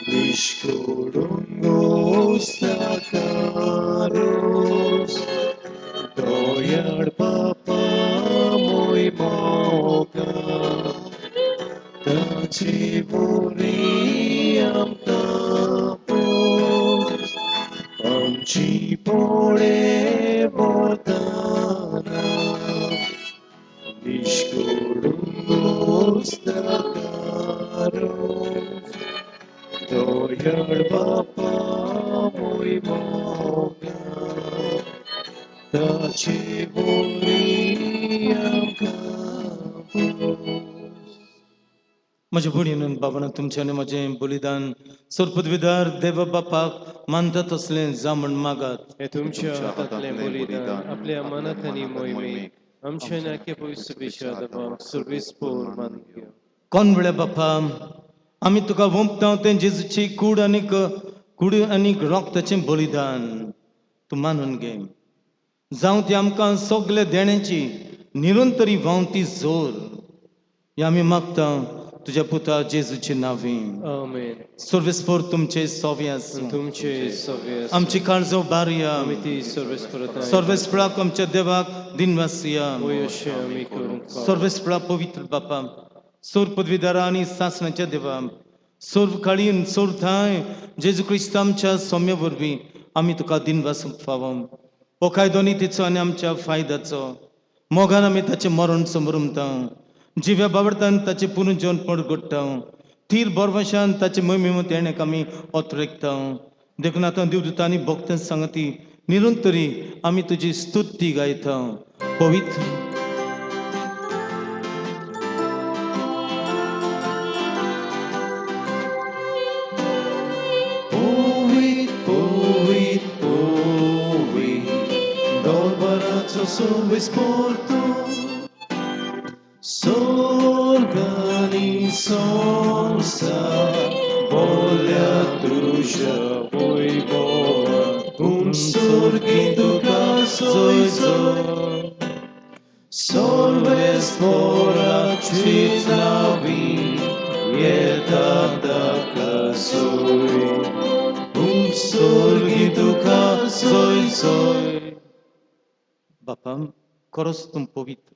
[SPEAKER 1] निष्कोडून गोस्ताकारोस दयाळ बापा मोय मोगा ताची बोरी आमकां पोस. आमची पोडे वदाना निष्कोडून दयाळ बापा मोय मोगा ताचे बोरी आमकां पोस.
[SPEAKER 2] म्हज्या भयणीन बाबान तुमचें आनी म्हजें बलिदान सरपदविदार देवा बापाक मानता तसलें जा म्हण मागात.
[SPEAKER 1] हे तुमच्या हातांतलें बलिदान आपल्या मनात आनी मोहिमेक आमच्या नाके पयस विशादबाक सर्वीस पोर मान घेवं.
[SPEAKER 2] कोण वेळा बापा आमी तुका वोंपता तें जेजूची कूड आनीक कूड आनीक रोगताचें बलिदान तूं मानून घे. जावं ती आमकां सगल्या देण्याची निरंतरी व्हांवती जोर. हे आमी मागता तुज्या पुता जेजूचे नांवे.
[SPEAKER 1] आमेन.
[SPEAKER 2] सर्वेस्पोर तुमचे सोवे आसूं.
[SPEAKER 1] तुमचे सवे आसूं.
[SPEAKER 2] आमची काळजो बारया.
[SPEAKER 1] आमी ती सर्वेस्पराक
[SPEAKER 2] सर्वेस्पराक आमच्या देवाक दिनवासया.
[SPEAKER 1] वयशे आमी करूंक फावो.
[SPEAKER 2] सर्वेस्परा पवित्र बापा, सोर पदवीदारा आनी सासणाच्या देवा, सोर काळीन सोर थांय जेजू क्रिस्त आमच्या सौम्य वरवीं आमी तुका दिनवासूंक फावो. हो कायदो नितीचो आनी आमच्या फायद्याचो. मोगान आमी ताचें मरण समरुमता, जिव्या बावडतान ताचें पुनर्जीवन पडगोडटा, थीर बरवशान ताचे मोहिमे तेणेक आमी ओतरेकता. देखून आतां देवदूतांनी भक्तां सांगती निरंतरी आमी तुजी स्तुती गायता. पवित्र
[SPEAKER 5] Poet, poet, poet, dolbarațo sub sporto, sorgani sorsa, volia tuja voi boa, un sorghi ca soi soi, solves fora citlavi, ieta daca soi. Um sorghi duca soi soi.
[SPEAKER 2] बापा, खरोच तूं पवित्र,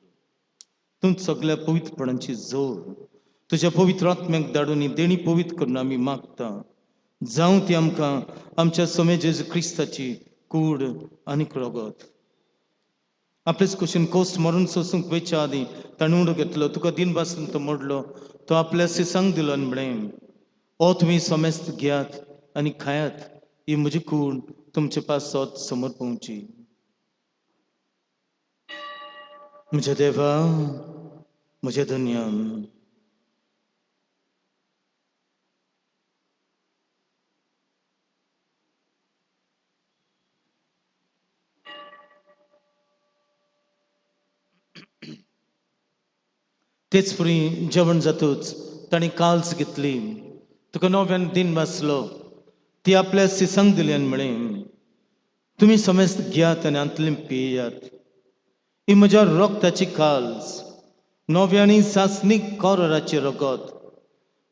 [SPEAKER 2] तूं सगळ्या पवित्रपणाची जोड. तुज्या पवित्र आत्म्याक धाडून ही देणी पवित्र करून आमी मागता, जावं ती आमकां आमच्या सोमे जेजू क्रिस्ताची कूड आनी रगत. आपलेच कुशीन कोस्ट मरून सोसूंक वयच्या आदीं ताणें उडो घेतलो, तुका दिन बासून तो मोडलो, तो आपल्या सिसांक दिलो आनी म्हणलें, ओ तुमी समेस्त घेयात आनी खायात, ही म्हजी कूड तुमचे पासत समोर पवची. म्हज्या देवा, म्हज्या धन्या, तेच परी जेवण जातूच ताणें काल्स घेतली, तुका नव्यान दिन वाचलो, ती आपल्या सिसांक दिली आनी म्हळें, तुमी समेस्त घेयात आनी हातूंतलें पियात, ही म्हज्या रक्ताची काल्स, नव्या आनी सासणीक कोराचें रगत,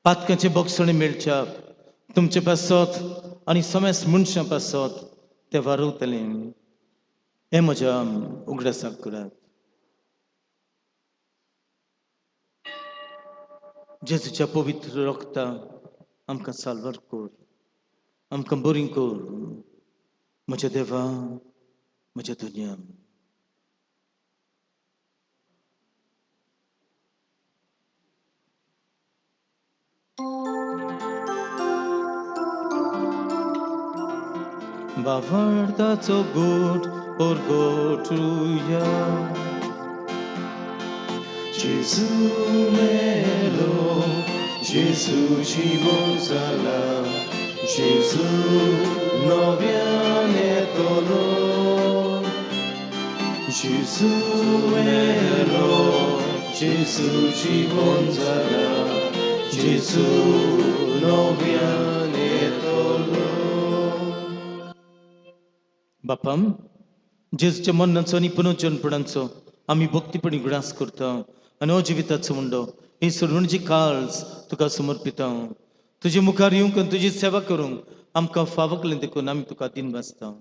[SPEAKER 2] पातकाचें बक्षणी मेळच्या तुमचे पासत आनी समेस्त मनशां पासत तें वारवतलें. हें म्हज्या उगडासाक करात. जेजूच्या पवित्र रक्ता आमकां साल्वार कर, आमकां बरी कर. म्हज्या देवा, म्हज्या दुनिया. बावडताचो गोट परगटुया.
[SPEAKER 5] Gesù melo, Gesù ci जाला, Gesù noviane tolo. Gesù melo, Gesù ci जाला, Gesù noviane tolo.
[SPEAKER 2] बापाम, जेजूच्या मरणाचो आनी पुनर्जनपणाचो आमी भक्तीपणी गुणास करता आनी हो जिविताचो मुंडो ही सर्वणची काळज तुका समर्पिता. तुजे मुखार येवंक आनी तुजी सेवा करूंक आमकां फावकलें देखून आमी तुका दिन वाचता.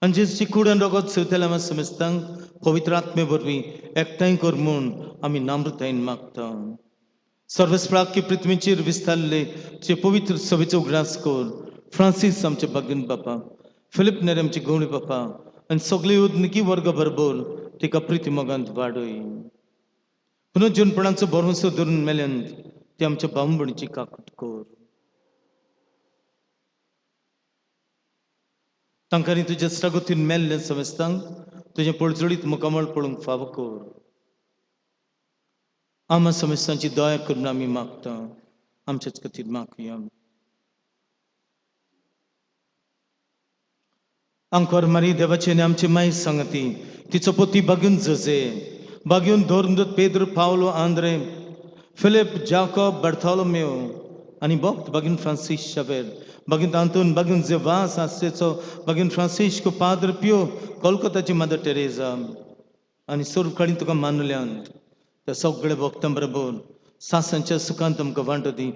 [SPEAKER 2] आनी जेजूची कूड आनी रगत सेवतल्या आमच्या समेस्तांक पवित्र आत्मे वरवीं एकठांय कर म्हूण आमी नम्रतायेन मागता. सर्वस्प्राक्य पृथ्वीचेर विस्तारले तुजे पवित्र सभेचो उगडास कर. फ्रांसीस आमचे बागीन बापा, फिलीप नेरे आमचे गवळी बापा आनी सगळे उदनिकी वर्ग बरोबर तिका प्रिती मोगांत वाडय. पुनर्जनपणाचो भरवंसो धरून मेल्यान ती आमच्या भावभणीची काकूट कर. तांकांनी तुज्या स्ट्रगतीन मेल्ले समेस्तांक तुजें पळजळीत मुखामळ पळोवंक फावो कर. आमा समेस्तांची दया करून आमी मागता. आमच्याच खातीर मागुया. आंकोर मारी देवाचे आनी आमची माय सांगती, तिचो पोती बागून जजे, बागून धर्मदूत Pedro, Paulo, Andre, Philip, Jacob, Bartholomew आनी भक्त बागीन फ्रांसीस शावेर, बागीन आंतोन, बागीन जेवास आस्तेचो, बागीन फ्रांसिस्को पाद्र पियो, कोलकाताची मदर टेरेजा आनी सर्व कडेन तुका मानल्यान त्या सगळे भक्तां बरोबर सासांच्या सुखांत आमकां वांटो दी.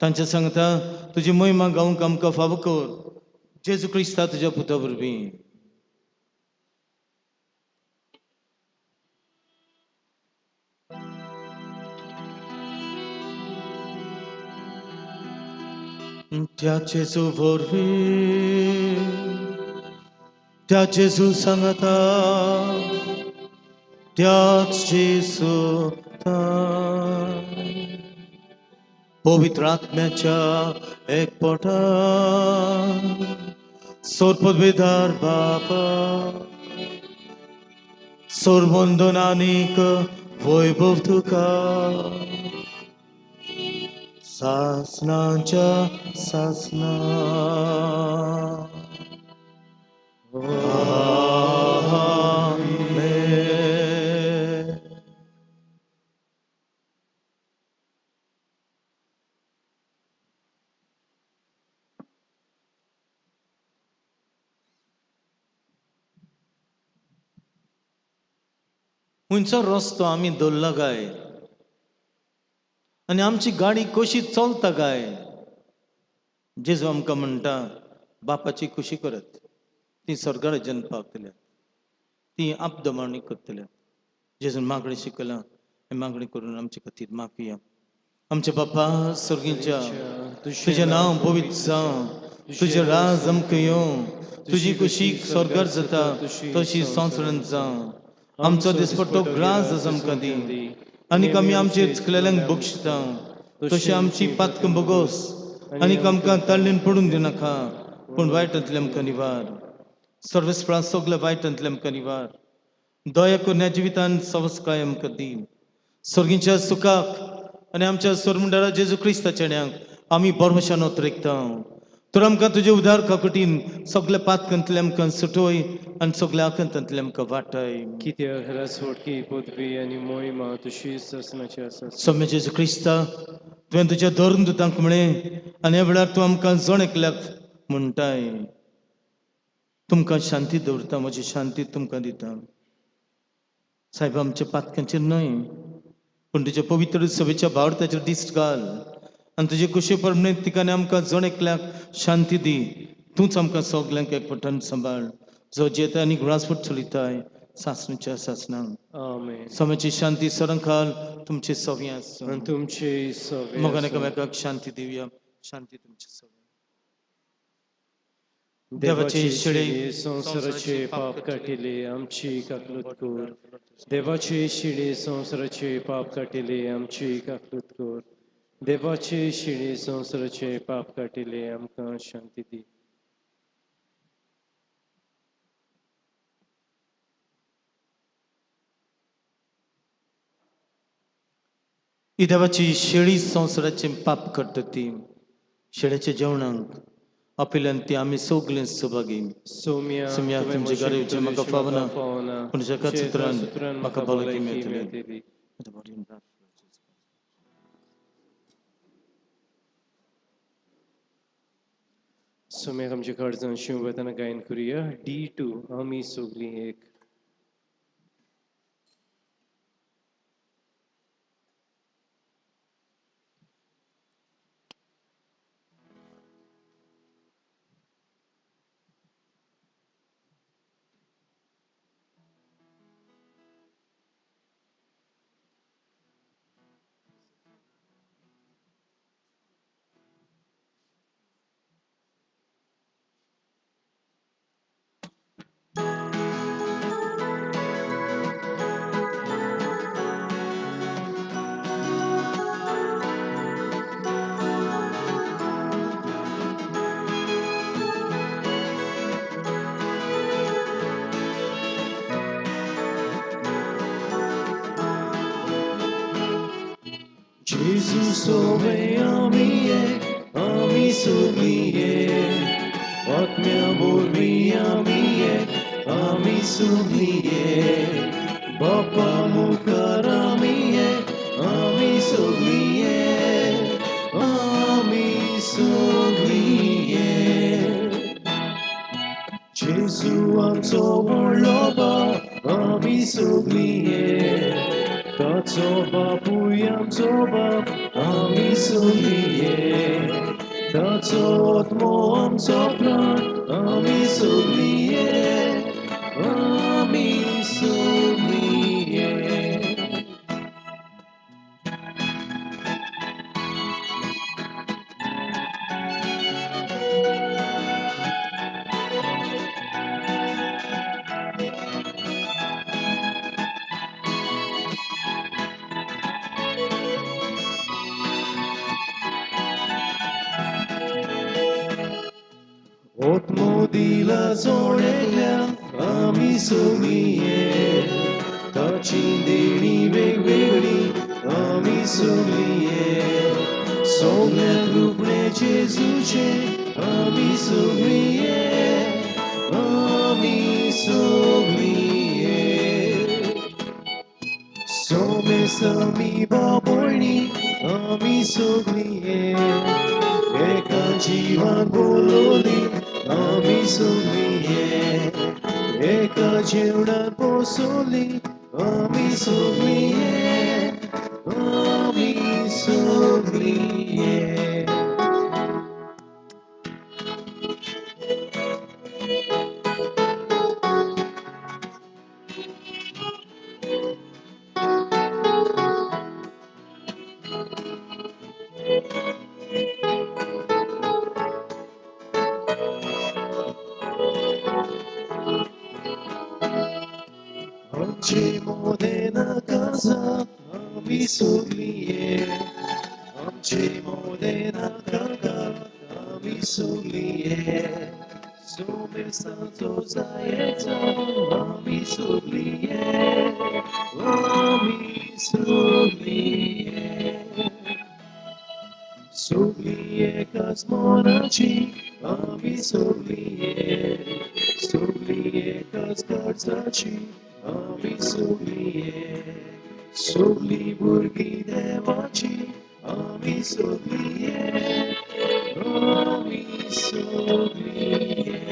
[SPEAKER 2] तांच्या सांगता तुजी मोहिमा गावंक आमकां फावो कर, जेजू क्रिस्ता तुज्या पुता वरवीं. त्या जेजू वरवीं, त्या जेजू सांगता, त्याच जेजू पवित्र आत्म्याच्या एकपटान सोरपदवीदार बापा सोरबंधन आनीक वैभव तुका सासनाच्या सासना. आमेन. खंयचो रस्तो आमी दवरला काय आनी आमची गाडी कशी चलता काय? जेजू आमकां म्हणटा, बापाची खुशी करत ती स्वर्गार जन पावतल्या, ती आपदमाणी करतल्या. जेजून मागणी शिकयलां, हें मागणी करून आमचे खातीर मागया. आमच्या बापा सर्गीच्या, तुजें नांव पवित्र जावं, तुजें राज आमकां येवं, तुजी खुशी स्वर्गार जाता तशी संवसारांत जावं. आमचो दिसपट्टो ग्रास आमकां दी आनी आमी आमचे चुकलेल्यांक बक्षिता तशी आमची पातकां बोगोस आनी आमकां ताळ्ळेन पडून दिनाका, पूण वायटांतले आमकां निवार. सर्वस्प्रा सगल्या वायटांतले आमकां निवार. दया करून ह्या जिवितान सवस्काय आमकां दी. सर्गीच्या सुखाक आनी आमच्या सोरमुंडारा जेजू क्रिस्ताच्या ण्याक आमी बरमशान ओतरेकता. तर आमकां तुजे उदार काकुटीन सगल्या पातकांतले आमकां सुटोय आनी सगल्या आकांतांतले आमकां वाटाय.
[SPEAKER 1] कित्याक राजवटकी पदवी आनी मोहिमा तुशी सासनाची आसा.
[SPEAKER 2] सौम्य जेजू क्रिस्ता, तुवें तुज्या धर्म दुतांक म्हळें आनी ह्या वेळार तूं आमकां जण एकल्याक म्हणटाय, तुमकां शांती दवरता, म्हजी शांती तुमकां दिता. सायबा, आमच्या पातकांचेर न्हय पूण तुज्या पवित्र सभेच्या भावार्थाचेर दिश्ट घाल आनी तुजे कुशे प्रमाणे तिकाने आमकां जण एकल्याक शांती दी. तूंच आमकां सगल्यांक एकपटान सांबाळ, जो जेता आनी ग्रासफूट चलयताय सासणीच्या सासणांक.
[SPEAKER 1] आमेन.
[SPEAKER 2] स्वामीची शांती सरंखाल तुमचे सवी आसूं.
[SPEAKER 1] आनी तुमचे सवे
[SPEAKER 2] मोगान
[SPEAKER 1] आसूं.
[SPEAKER 2] एकामेकाक शांती दिवया. शांती तुमची सवी.
[SPEAKER 1] देवाचे शिळे संवसाराचे पाप काटिले, आमची काकलूत कर. देवाचे शिळे संवसाराचे पाप काटिले, आमची काकलूत कर. देवाचे शिळे संवसाराचे पाप काटिले, आमकां शांती दी.
[SPEAKER 2] ही देवाची शेळी संवसाराचें पाप करता ती शेळ्याच्या जेवणाक आपल्यान ती आमी सगळीं सभागी.
[SPEAKER 1] सोम्या,
[SPEAKER 2] सोम्या,
[SPEAKER 1] तुवें
[SPEAKER 2] तुमचे
[SPEAKER 1] म्हजे
[SPEAKER 2] घरा येवचें म्हाका
[SPEAKER 1] भितर
[SPEAKER 2] फावना,
[SPEAKER 1] फावना,
[SPEAKER 2] पूण जगात
[SPEAKER 1] सुत्रान
[SPEAKER 2] सुत्रान
[SPEAKER 1] म्हाका
[SPEAKER 2] म्हाका
[SPEAKER 1] भलायकी
[SPEAKER 2] भलायकी मेळटली.
[SPEAKER 1] मेळटली. सोम्याक आमच्या काळजान शिव वतना गायन करुया. D2 आमी सगळीं एक.
[SPEAKER 5] Gesù sove amie, ami suglie, आत्म्या वरवीं आमी एक, आमी सगळीं एक. बापा मुखार आमी एक, आमी सगळीं एक, आमी सगळीं एक. जेजू आमचो व्हडलो बाप, आमी सगळीं एक. ताचो बापूय आमचो बाप आमी सगळीं एक, ताचो आत्मो आमचो प्राण आमी सगळीं एक, आमी सगळीं एक. आत्मो दिला जोडल्या आमी सगळीं एक, ताची देणी वेगवेगळी आमी सगळीं एक, सगळ्यांत रुपणें जेजूचें आमी सगळीं एक, आमी सगळीं एक. सोमेस आमी बाबोळणी आमी सगळीं एक, एका जिवान बोलोली आमी सगळीं एक, एका जेवणान पोसोली आमी सगळीं एक, आमी सगळीं एक. आमचे मोदें काळजांत आमी सगळीं एक, आमचे मोदें काळजांत आमी सगळीं एक, सोमेसाचो जायचो आमी सगळीं एक, आमी सगळीं एक. सगळीं एकाच मनाची आमी सगळीं एक, सगळीं एकाच काळजाची आमी सगळीं एक, सगळीं भुरगीं देवाची आमी सगळीं एक, आमी सगळीं एक.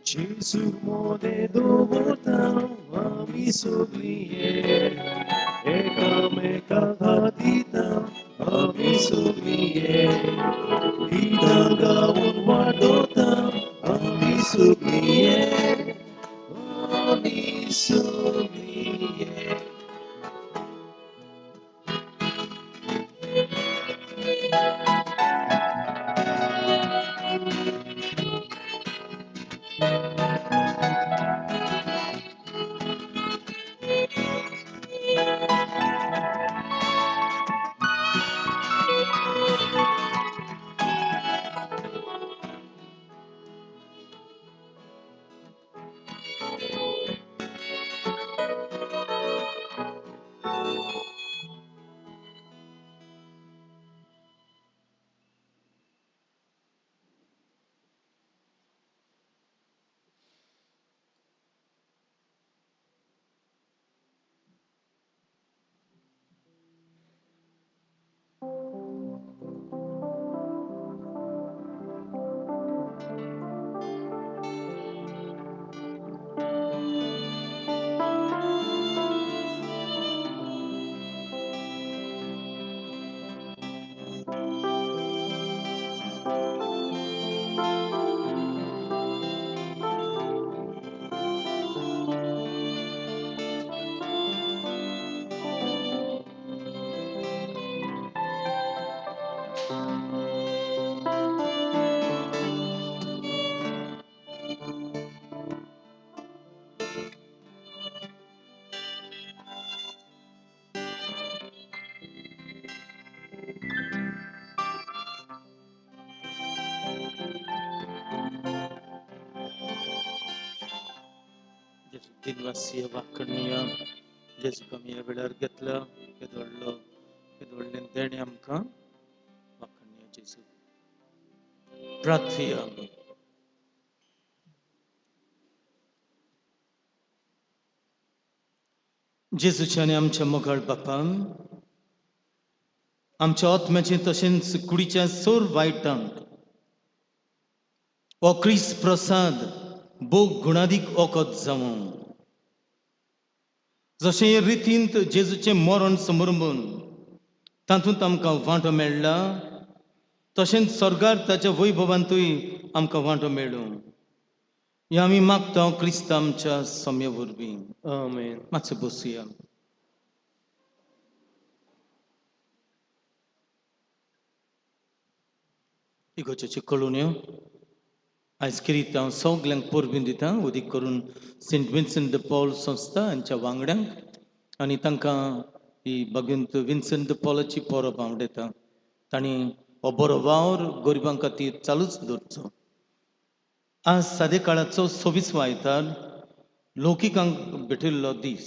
[SPEAKER 5] जेजू मोदें दवरता आमी सगळीं एक, एकामेकाक हात दिता आमी सगळीं एक, गितां गावन वाडोता आमी सगळीं एक, आमी सगळीं एक.
[SPEAKER 2] दिनवासी वाकणया जेजूक आमी ह्या वेळार घेतला, केदो व्हडलो केदो व्हडलें देणें आमकां. वाकणया जेजू. प्रार्थया. जेजूच्या आनी आमच्या मोगाळ बापान, आमच्या आत्म्याचें तशेंच कुडीच्या सोर वायटांक हो क्रिस्त प्रसाद भोग गुणादीक वखद जावं. जशें हे रितींत जेजूचें मरण समर्मून तातूंत आमकां वांटो मेळ्ळा, तशेंच स्वर्गार ताच्या वैभवांतूय आमकां वांटो मेळूं, हें आमी मागता क्रिस्त आमच्या सम्य वरवीं.
[SPEAKER 1] आमेन.
[SPEAKER 2] मातशें बसुया. इगोर्जेच्यो कळोवण्यो. आयज किरीत हांव सगल्यांक परबीं दिता, उदीक करून सेंट विन्संट the Paul संस्था हांच्या वांगड्यांक आनी तांकां ही भगवंत विन्संट the पॉलाची परब आवडयता. तांणी हो बरो वावर गरिबां खातीर चालूच दवरचो. आज सादे काळाचो 26वो आयतार, लौकिकांक भेटिल्लो दीस.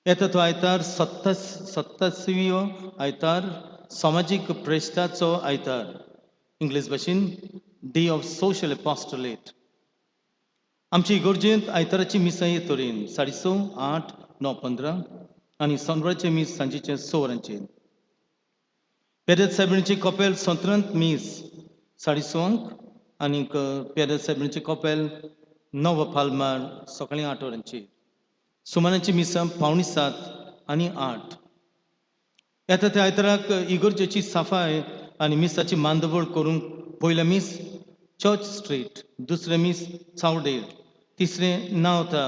[SPEAKER 2] येता तो आयतार 27व्यो आयतार, समाजीक प्रेश्टाचो आयतार, इंग्लीश भाशेन डे ऑफ सोशल एपॉस्टलेट. आमची इगर्जेंत आयताराची मिसां हे तरेन: 6:30, 8, 9:15 आनी सोनवारचें मीस सांजेचें 6 वरांचेर. पेरेत सायबिणीची कपेल सोंत्रांत मीस 6:30 आनीक पेरेत सायबिणीची कपेल नव पालमार सकाळीं 8 वरांचेर. सुमानाची मिसां 6:45 आनी 8. येता त्या आयताराक इगर्जेची साफाय आनी मिसाची मांदवळ करूंक पयलें मीस चर्च स्ट्रीट, दुसरें मीस चावडेर, तिसरें नावता,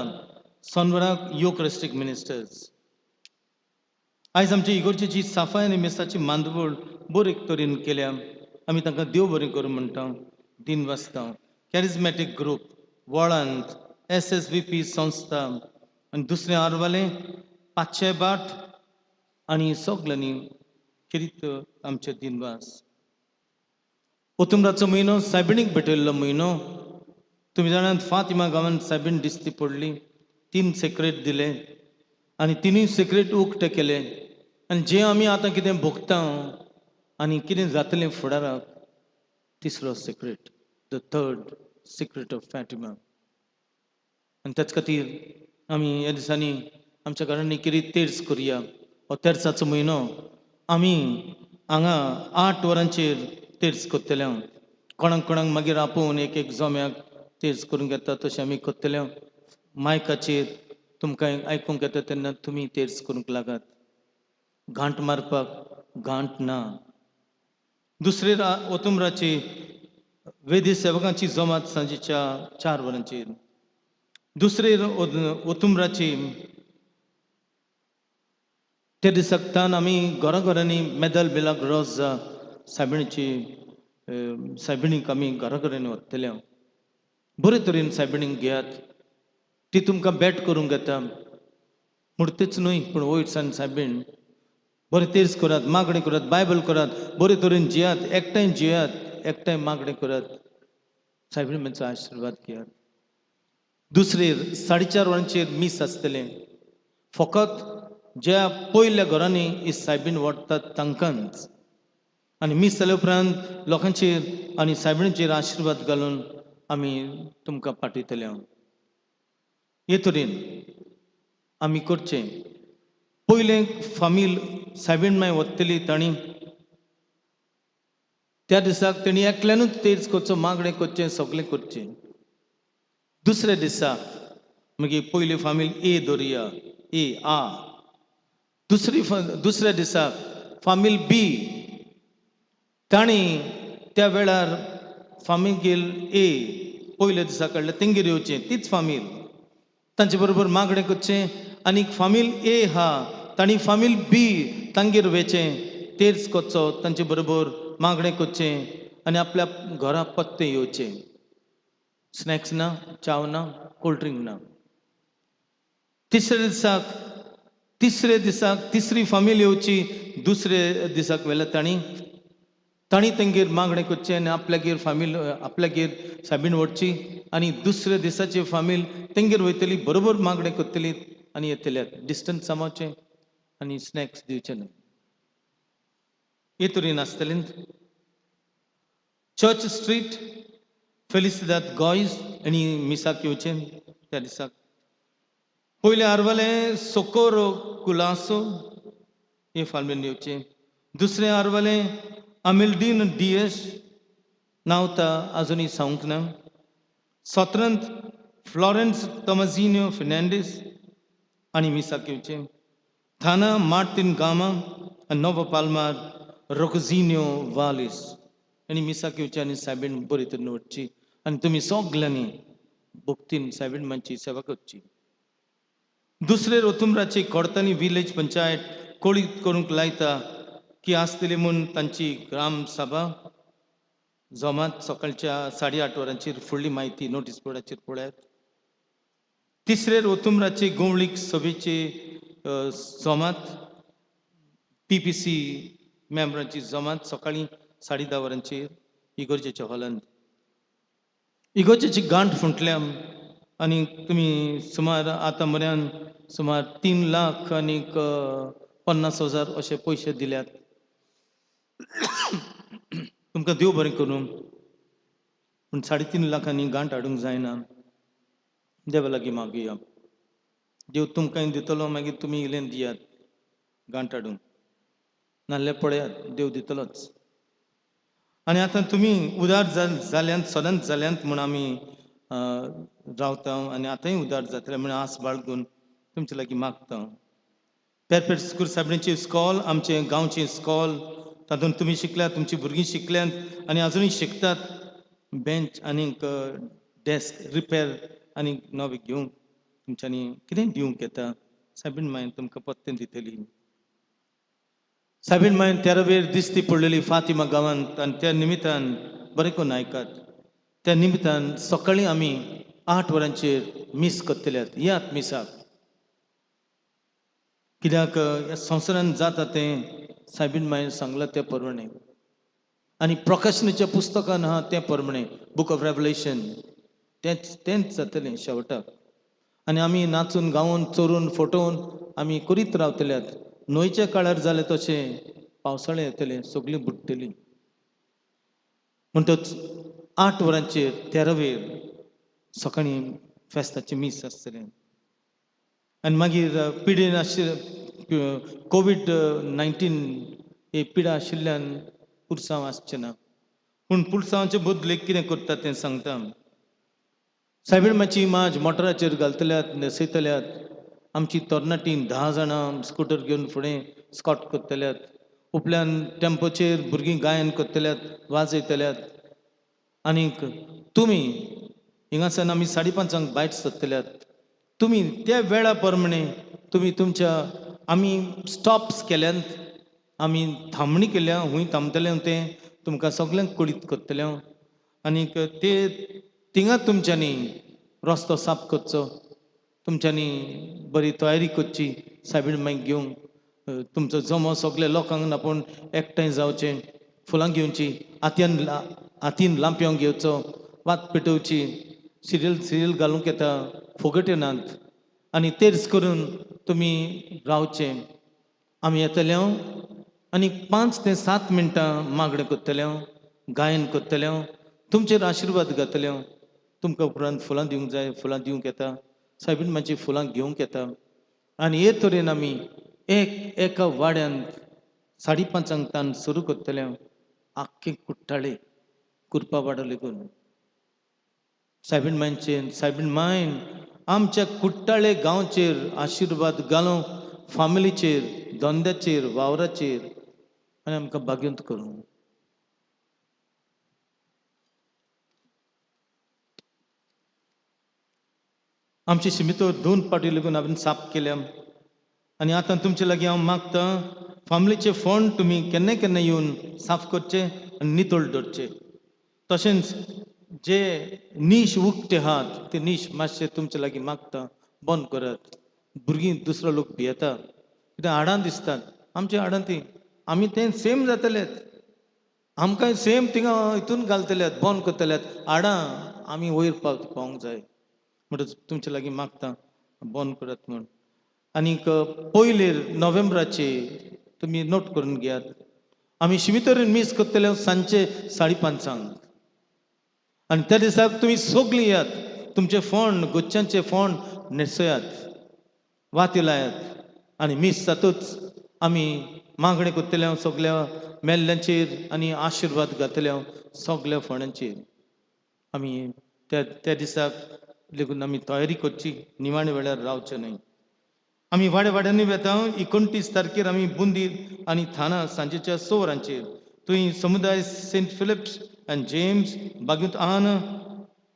[SPEAKER 2] सोनवराक युकरिस्टीक मिनिस्टर्स. आयज आमची इगर्जेची साफाय आनी मिसाची मांदवळ बरे तरेन केल्या. आमी तांकां देव बरें करूं म्हणटा, दिन वाचता. कॅरिजमॅटीक ग्रूप वळांत, SSVP संस्था आनी दुसरें आरवालें पाचशे बाट आनी सगल्यांनी खेरीत आमचे दिनवास. ओतुमराचो म्हयनो सायबिणीक भेटयल्लो म्हयनो. तुमी जाणात, फातिमा गांवांत सायबीण दिसती पडली, 3 सेक्रेट दिले आनी तिनूय सेक्रेट उक्ते केले. आनी जे आमी आतां कितें भोगता आनी कितें जातलें फुडाराक, तिसरो secret, the third secret of Fatima. आनी त्याच खातीर आमी ह्या दिसांनी आमच्या घरांनी कितें तेर्स करुया. हो तेर्साचो म्हयनो आमी हांगा 8 वरांचेर तेर्स करतले. कोणाक कोणाक मागीर आपोवन एक एक जोम्याक तेर्स करूंक येता तशें आमी करतले. मायकाचेर तुमकां आयकूंक येता तेन्ना तुमी तेर्स करूंक लागात. घांट मारपाक घांट ना. दुसरे ओतुमराची वेदी सेवकांची जमात सांजेच्या 4 वरांचेर. दुसरे ओतुमराची त्या दिसाक तान आमी घरा घरांनी मेदल बिलाक रोज सायबिणीची सायबिणीक आमी घरा घरांनी वतले. बरे तरेन सायबिणीक घेयात, ती तुमकां भेट करूंक येता. मुर्तीच न्हय पूण वयर सायबीण बरें तेर्स करात, मागणें करात, बायबल करात, बरे तरेन जियात, एकठांय जियात, एकठांय मागणें करात, सायबीण आशिर्वाद घेयात. दुसरे 4:30 वरांचेर मीस आसतलें. फकत ज्या पयल्या घरांनी ही सायबीण व्हरतात तांकांच. आनी मीस जाल्या उपरांत लोकांचेर आनी सायबिणीचेर आशिर्वाद घालून आमी तुमकां पाठयतले. हे तरेन आमी करचें. पयलें फामील सायबीण माय वतली तांणी त्या दिसाक तेणी एकल्यानूच तेर्स करचो, मागणें करचें, सगळें करचें. दुसऱ्या दिसा मागीर पयली फामील ए दवरुया, ए आ. दुसऱ्या दिसाक फामील बी, तांणी त्या वेळार फामील ए पयल्या दिसा काडल्या तेंगेर येवचें, तीच फामील तांचे बरोबर मागणें करचें. आनी फामील ए हा तांणी फामील बी तांगेर वेचें, तेर्स करचो, तांचे बरोबर मागणें करचें आनी आपल्या घरा पत्ते येवचें. स्नॅक्स ना, चाव ना, कोल्ड ड्रिंक ना. तिसरे दिसाक तिसरी फामील येवची. दुसरे दिसाक व्हेल्या तांणी तांणी तेंगेर मागणें करचें आनी आपल्यागेर फामील आपल्यागेर साबीण व्हरची आनी दुसऱ्या दिसाची फामील तेंगेर वयतली, बरोबर मागणें करतली आनी येतले. डिस्टन्स सांबाळचें आनी स्नॅक्स दिवचें न्हय. हे तरेन आसतलें. चर्च स्ट्रीट फेलिसिदाद गोयस आनी मिसाक येवचें त्या दिसाक. पयलें आरवलें सोकोरो कुलासो हे फाल्मेन येवचें. दुसरें आरवलें अमिल्दीन डियस, नांव ता आजुनूय सांगूंक ना. सतरांत फ्लॉरेन्स तोमाजिन्यो फेर्नांडीस आनी मिसाक येवचें. थाना मार्टीन गामा आनी नोवा पाल्मार रोकजिन्यो वालीस आनी मिसाक येवचें आनी सायबीण बरी तरेन वचची आनी तुमी सगल्यांनी भक्तीन सायबीण मांची सेवा करची. दुसरे रोतुमराची कोडतानी विलेज पंचायत कळीत करूंक लायता की आसतली म्हूण तांची ग्राम सभा जमात सकाळच्या 8:30 वरांचेर. फुडली म्हायती नोटीस बोर्डाचेर पळयात. तिसरे रोतुमराचे गोवळीक सभेचे जमात, पीपीसी मेंबरांची जमात सकाळीं 10:30 वरांचेर इगर्जेच्या हॉलांत. इगर्जेची गांठ फुटल्या आनी तुमी सुमार आतां म्हऱ्यान सुमार 3 लाख आनीक 50,000 अशे पयशे दिल्यात. तुमकां देव बरें करूं, पूण 3.5 लाखांनी गांठ हाडूंक जायना. देवा लागीं मागुया, देव तुमकांय दितलो, मागीर तुमी इल्लें दियात गांठ हाडूंक, नाल्यार पळयात देव दितलोच. आनी आतां तुमी उदार जाल्यांत, सदांच जाल्यांत म्हूण आमी रावता आनी आतांय उदार जातले म्हूण आस बाळगून तुमचे लागीं मागता. पेरपेट स्कूल सायबिणीचें इस्कॉल, आमचें गांवचें इस्कॉल, तातूंत तुमी शिकल्यात, तुमची भुरगीं शिकल्यांत आनी आजुनूय शिकतात. बेंच आनीक डेस्क रिपेर आनी नवे घेवंक तुमच्यांनी कितें दिवंक येता, सायबीण मायन तुमकां पत्तें दितली. सायबीण मायन तेरावेर दिसती पडलेली फातिमा गांवांत आनी त्या निमितान बरें करून आयकात, त्या निमितान सकाळीं आमी 8 वरांचेर मीस करतल्यात. येयात मिसाक, कित्याक ह्या संवसारांत जाता तें सायबीण मायन सांगलां तें परवणें आनी प्रकाशनाच्या पुस्तकान आहा तें परवणें, बूक ऑफ रेवलेशन, तेंच तेंच जातलें शेवटाक. आनी आमी नाचून गावून चोरून फटोवन आमी करीत रावतल्यात. न्हंयच्या काळार जालें तशें पावसाळें येतलें, सगळीं बुडटलीं. म्हणटच 8 वरांचेर तेरावेर सकाळीं फेस्ताचें मीस आसतलें. आनी मागीर पिडेन आशिल्ले कोवीड-19 ही पिडा आशिल्ल्यान पुरसांव आसचें ना, पूण पुरसांवाचे बदलेक कितें करता तें सांगता. सायबीण मातशी माज मोटराचेर घालतल्यात, न्हेसयतल्यात. आमची तरणाटी 10 जाणां स्कुटर घेवन फुडें स्कॉट करतल्यात. उपल्यान टेम्पोचेर भुरगीं गायन करतल्यात, वाजयतल्यात. आनीक तुमी हिंगासान आमी 5:30 भायर सरतल्यात. तुमी त्या वेळा प्रमाणे तुमी तुमच्या आमी स्टॉप्स केल्यात, आमी थांबणी केल्या, हुंय थांबतले तें तुमकां सगल्यांक कळीत करतले. आनीक ते थिंगा तुमच्यांनी रस्तो साफ करचो, तुमच्यांनी बरी तयारी करची सायबीण मायक घेवंक. तुमचो जमो सगळे लोकांक आपोवन एकठांय जावचें, फुलां घेवची, हातीन लांपयांव घेवचो, वात पेटोवची, सिरियल सिरियल घालूंक येता, फुगट्यो नात. आनी तेर्स करून तुमी रावचें. आमी येतले आनी 5 ते 7 मिनटां मागणें करतले, गायन करतले, तुमचेर आशिर्वाद घातले. तुमकां उपरांत फुलां दिवंक जाय, फुलां दिवंक येता, सायबीण मातशी फुलां घेवंक येता. आनी हे तरेन आमी एक एका वाड्यांत 5:30 तान सुरू करतले, आख्खे कुट्टाळे कुरपा वाडो लेगून. सायबीण मायनचेर, सायबीण मायन आमच्या कुट्टाळे गांवचेर आशिर्वाद घालूं, फामिलीचेर, धंद्याचेर, वावराचेर, आनी आमकां भाग्यंत करूं. आमची शिमितोर 2 पाटी लेगून हांवें साफ केल्या. आनी आतां तुमचे लागीं हांव मागतां, फामिलीचे फोंड तुमी केन्ना केन्ना येवन साफ करचे आनी नितळ दवरचे. तशेंच जे नीश उक्ते आहात ते नीश मातशे तुमचे लागीं मागता बंद करात. भुरगीं दुसरो लोक भियेता, कित्याक हाडां दिसतात आमच्या हाडां ती, आमी तें सेम जातलेत, आमकांय सेम थिंगा हितून घालतल्यात, बंद करतल्यात हाडां, आमी वयर पावंक जाय. म्हणटच तुमचे लागीं मागता बंद करात म्हूण. आनीक पयले नोव्हेंबराचे तुमी नोट करून घेयात, आमी शिमितोरीन मीस करतले सांजचे 5:30. आनी त्या दिसाक तुमी सगळीं येयात, तुमचे फोंड, गुच्चांचे फोंड न्हेसयात. वाती लायात आनी मीस जातूच आमी मागणें करतले सगल्या मेल्ल्यांचेर आनी आशिर्वाद घातले सगल्या फोंड्यांचेर. आमी त्या त्या दिसाक लेगून आमी तयारी करची, निमाणे वेळार रावचें न्हय. आमी वाड्या वाड्यांनी वेता. 29 तारखेर आमी बुंदीर आनी थाना सांजेच्या 6 वरांचेर. थंय समुदाय सेंट फिलिप्स आनी जेम्स बागूंत आन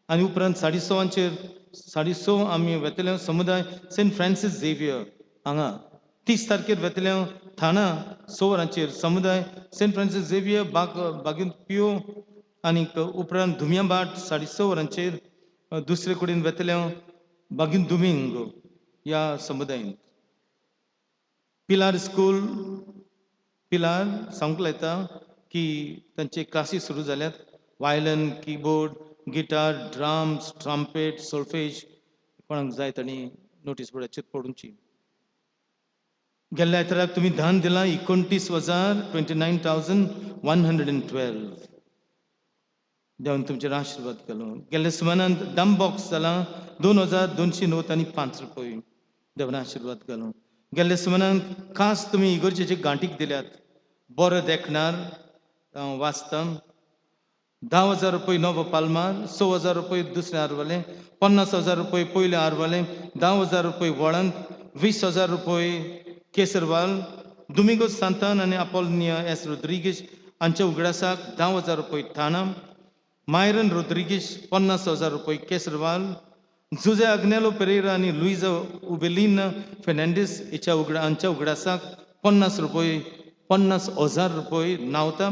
[SPEAKER 2] आनी उपरांत 6:30 6:30 आमी वेतले समुदाय सेंट फ्रांसीस झेवियर हांगा. 30 तारखेर वेतले थाना 6 वरांचेर समुदाय सेंट फ्रांसीस झेवियर बाग बागूंत पियो आनी उपरांत धुमिया बाट 6:30 वरांचेर दुसरे कडेन वेतले बागीन दुमिंग ह्या समुदायेंत. पिलार स्कूल पिलार सांगूंक लायता की तांचे क्लासी सुरू जाल्यात. Violin, keyboard, guitar, drums, trumpet, solfege कोणाक जाय तांणी नोटीस बोर्डाचेर पडुची. गेल्ल्या आयताराक तुमी दान दिलां 29 हजार, 29,112. देवान तुमचेर आशिर्वाद केलो. गेल्ल्या सुमानांत डम बॉक्स जालां 2290 आनी 5 रुपये. देवान आशिर्वाद केलो. गेल्ल्या सुमानांत खास तुमी इगर्जेचे गांठीक दिल्यात बरो देखणार. हांव वाचतां. 10,000 रुपये नवो पालमार, 6,000 रुपये दुसरें आरवालें, 50,000 रुपये पयलें आरवालें, 10,000 रुपये वळंत, 20,000 रुपये केसरवाल. दुमिंगो सांतान आनी आपोलनिया एस रोद्रिगीश हांच्या उगडासाक 10,000 रुपये थाणा. मायरन रोद्रिगीश 50,000 रुपये केसरवाल. जुजे आग्नेलो पेरेरा आनी लुइजा उबेलीन फेर्नांडीस हिच्या उगडा हांच्या उगडासाक 50 रुपये, 50,000 रुपये नावता.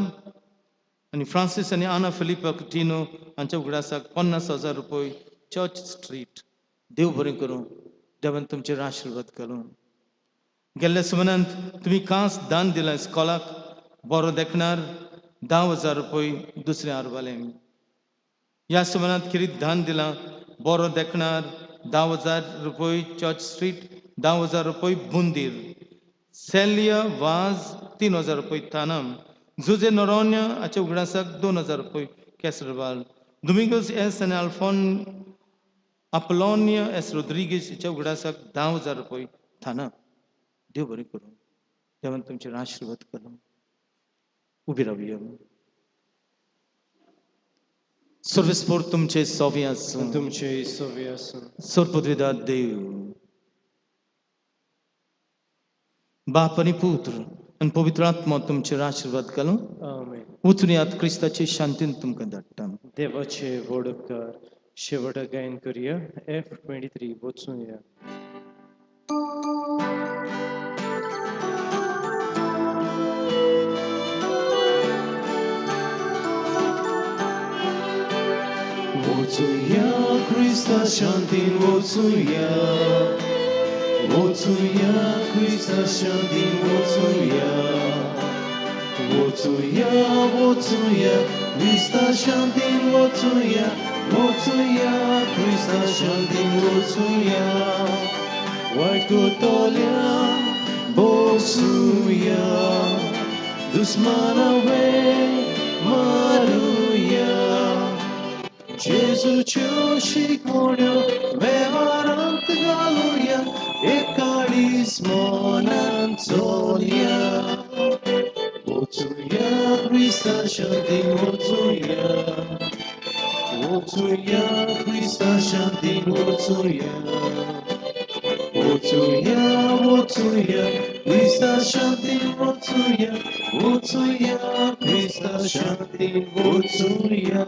[SPEAKER 2] आनी फ्रांसीस आनी आना फिलिपा कुटिनो हांच्या उगडासाक 50,000 रुपये चर्च स्ट्रीट. देव बरें करूं. देवान तुमचेर आशिर्वाद घालूं. गेल्ल्या सुमनांत तुमी खास दान दिलां इस्कॉलाक बरो देखणार, 10,000 रुपये दुसरें आरवालें. ह्या सुमनांत खेरीत दान दिलां बरो देखणार, 10,000 रुपये चर्च स्ट्रीट, 10,000 रुपये बुंदीर. सेलिया वाज 3,000 रुपये थानम. जुजे नोरोन्य हाच्या उगडासाक 2,000 रुपये केसरवाल. दुमिंगोस एस आनी अल्फोन अपोलोनिया एस रोद्रिगीस हिच्या उगडासाक 10,000 रुपये थाना. देव बरें करूं. देवान तुमचेर आशिर्वाद करूं. उबी रावया. सर्वेस्पोर तुमचे सोवे आसूं.
[SPEAKER 1] तुमचे सवे आसूं.
[SPEAKER 2] सर्वपदवीदार देव बाप आनी पुत्र आनी पवित्र आत्मा तुमचेर आशिर्वाद घालूं.
[SPEAKER 1] आमेन.
[SPEAKER 2] वचून यात. क्रिस्ताचे शांतीन तुमकां धाडटा.
[SPEAKER 1] देवाचे व्हड उपकार. शेवटाक गायन करुया F 23, वचून या.
[SPEAKER 5] वचुया क्रिस्ता शांतीन वचुया, वचुया क्रिस्ता शांतीन वचुया, वचुया, वचुया क्रिस्ता शांतीन वचुया, वचुया क्रिस्ता शांतीन वचुया. वायट कोतोल्या बोसुया, दुस्माना वे मारुया. जेजूच्यो शिकवण्यो वेव्हारांत घालुया, एकाडीस मनान चोलया. वचुया क्रिस्ता शांतीन वचुया, वचुया क्रिस्ता शांतीन वचुया, वचुया, वचुया क्रिस्ता शांतीन वचुया, वचुया क्रिस्ता शांतीन वचुया.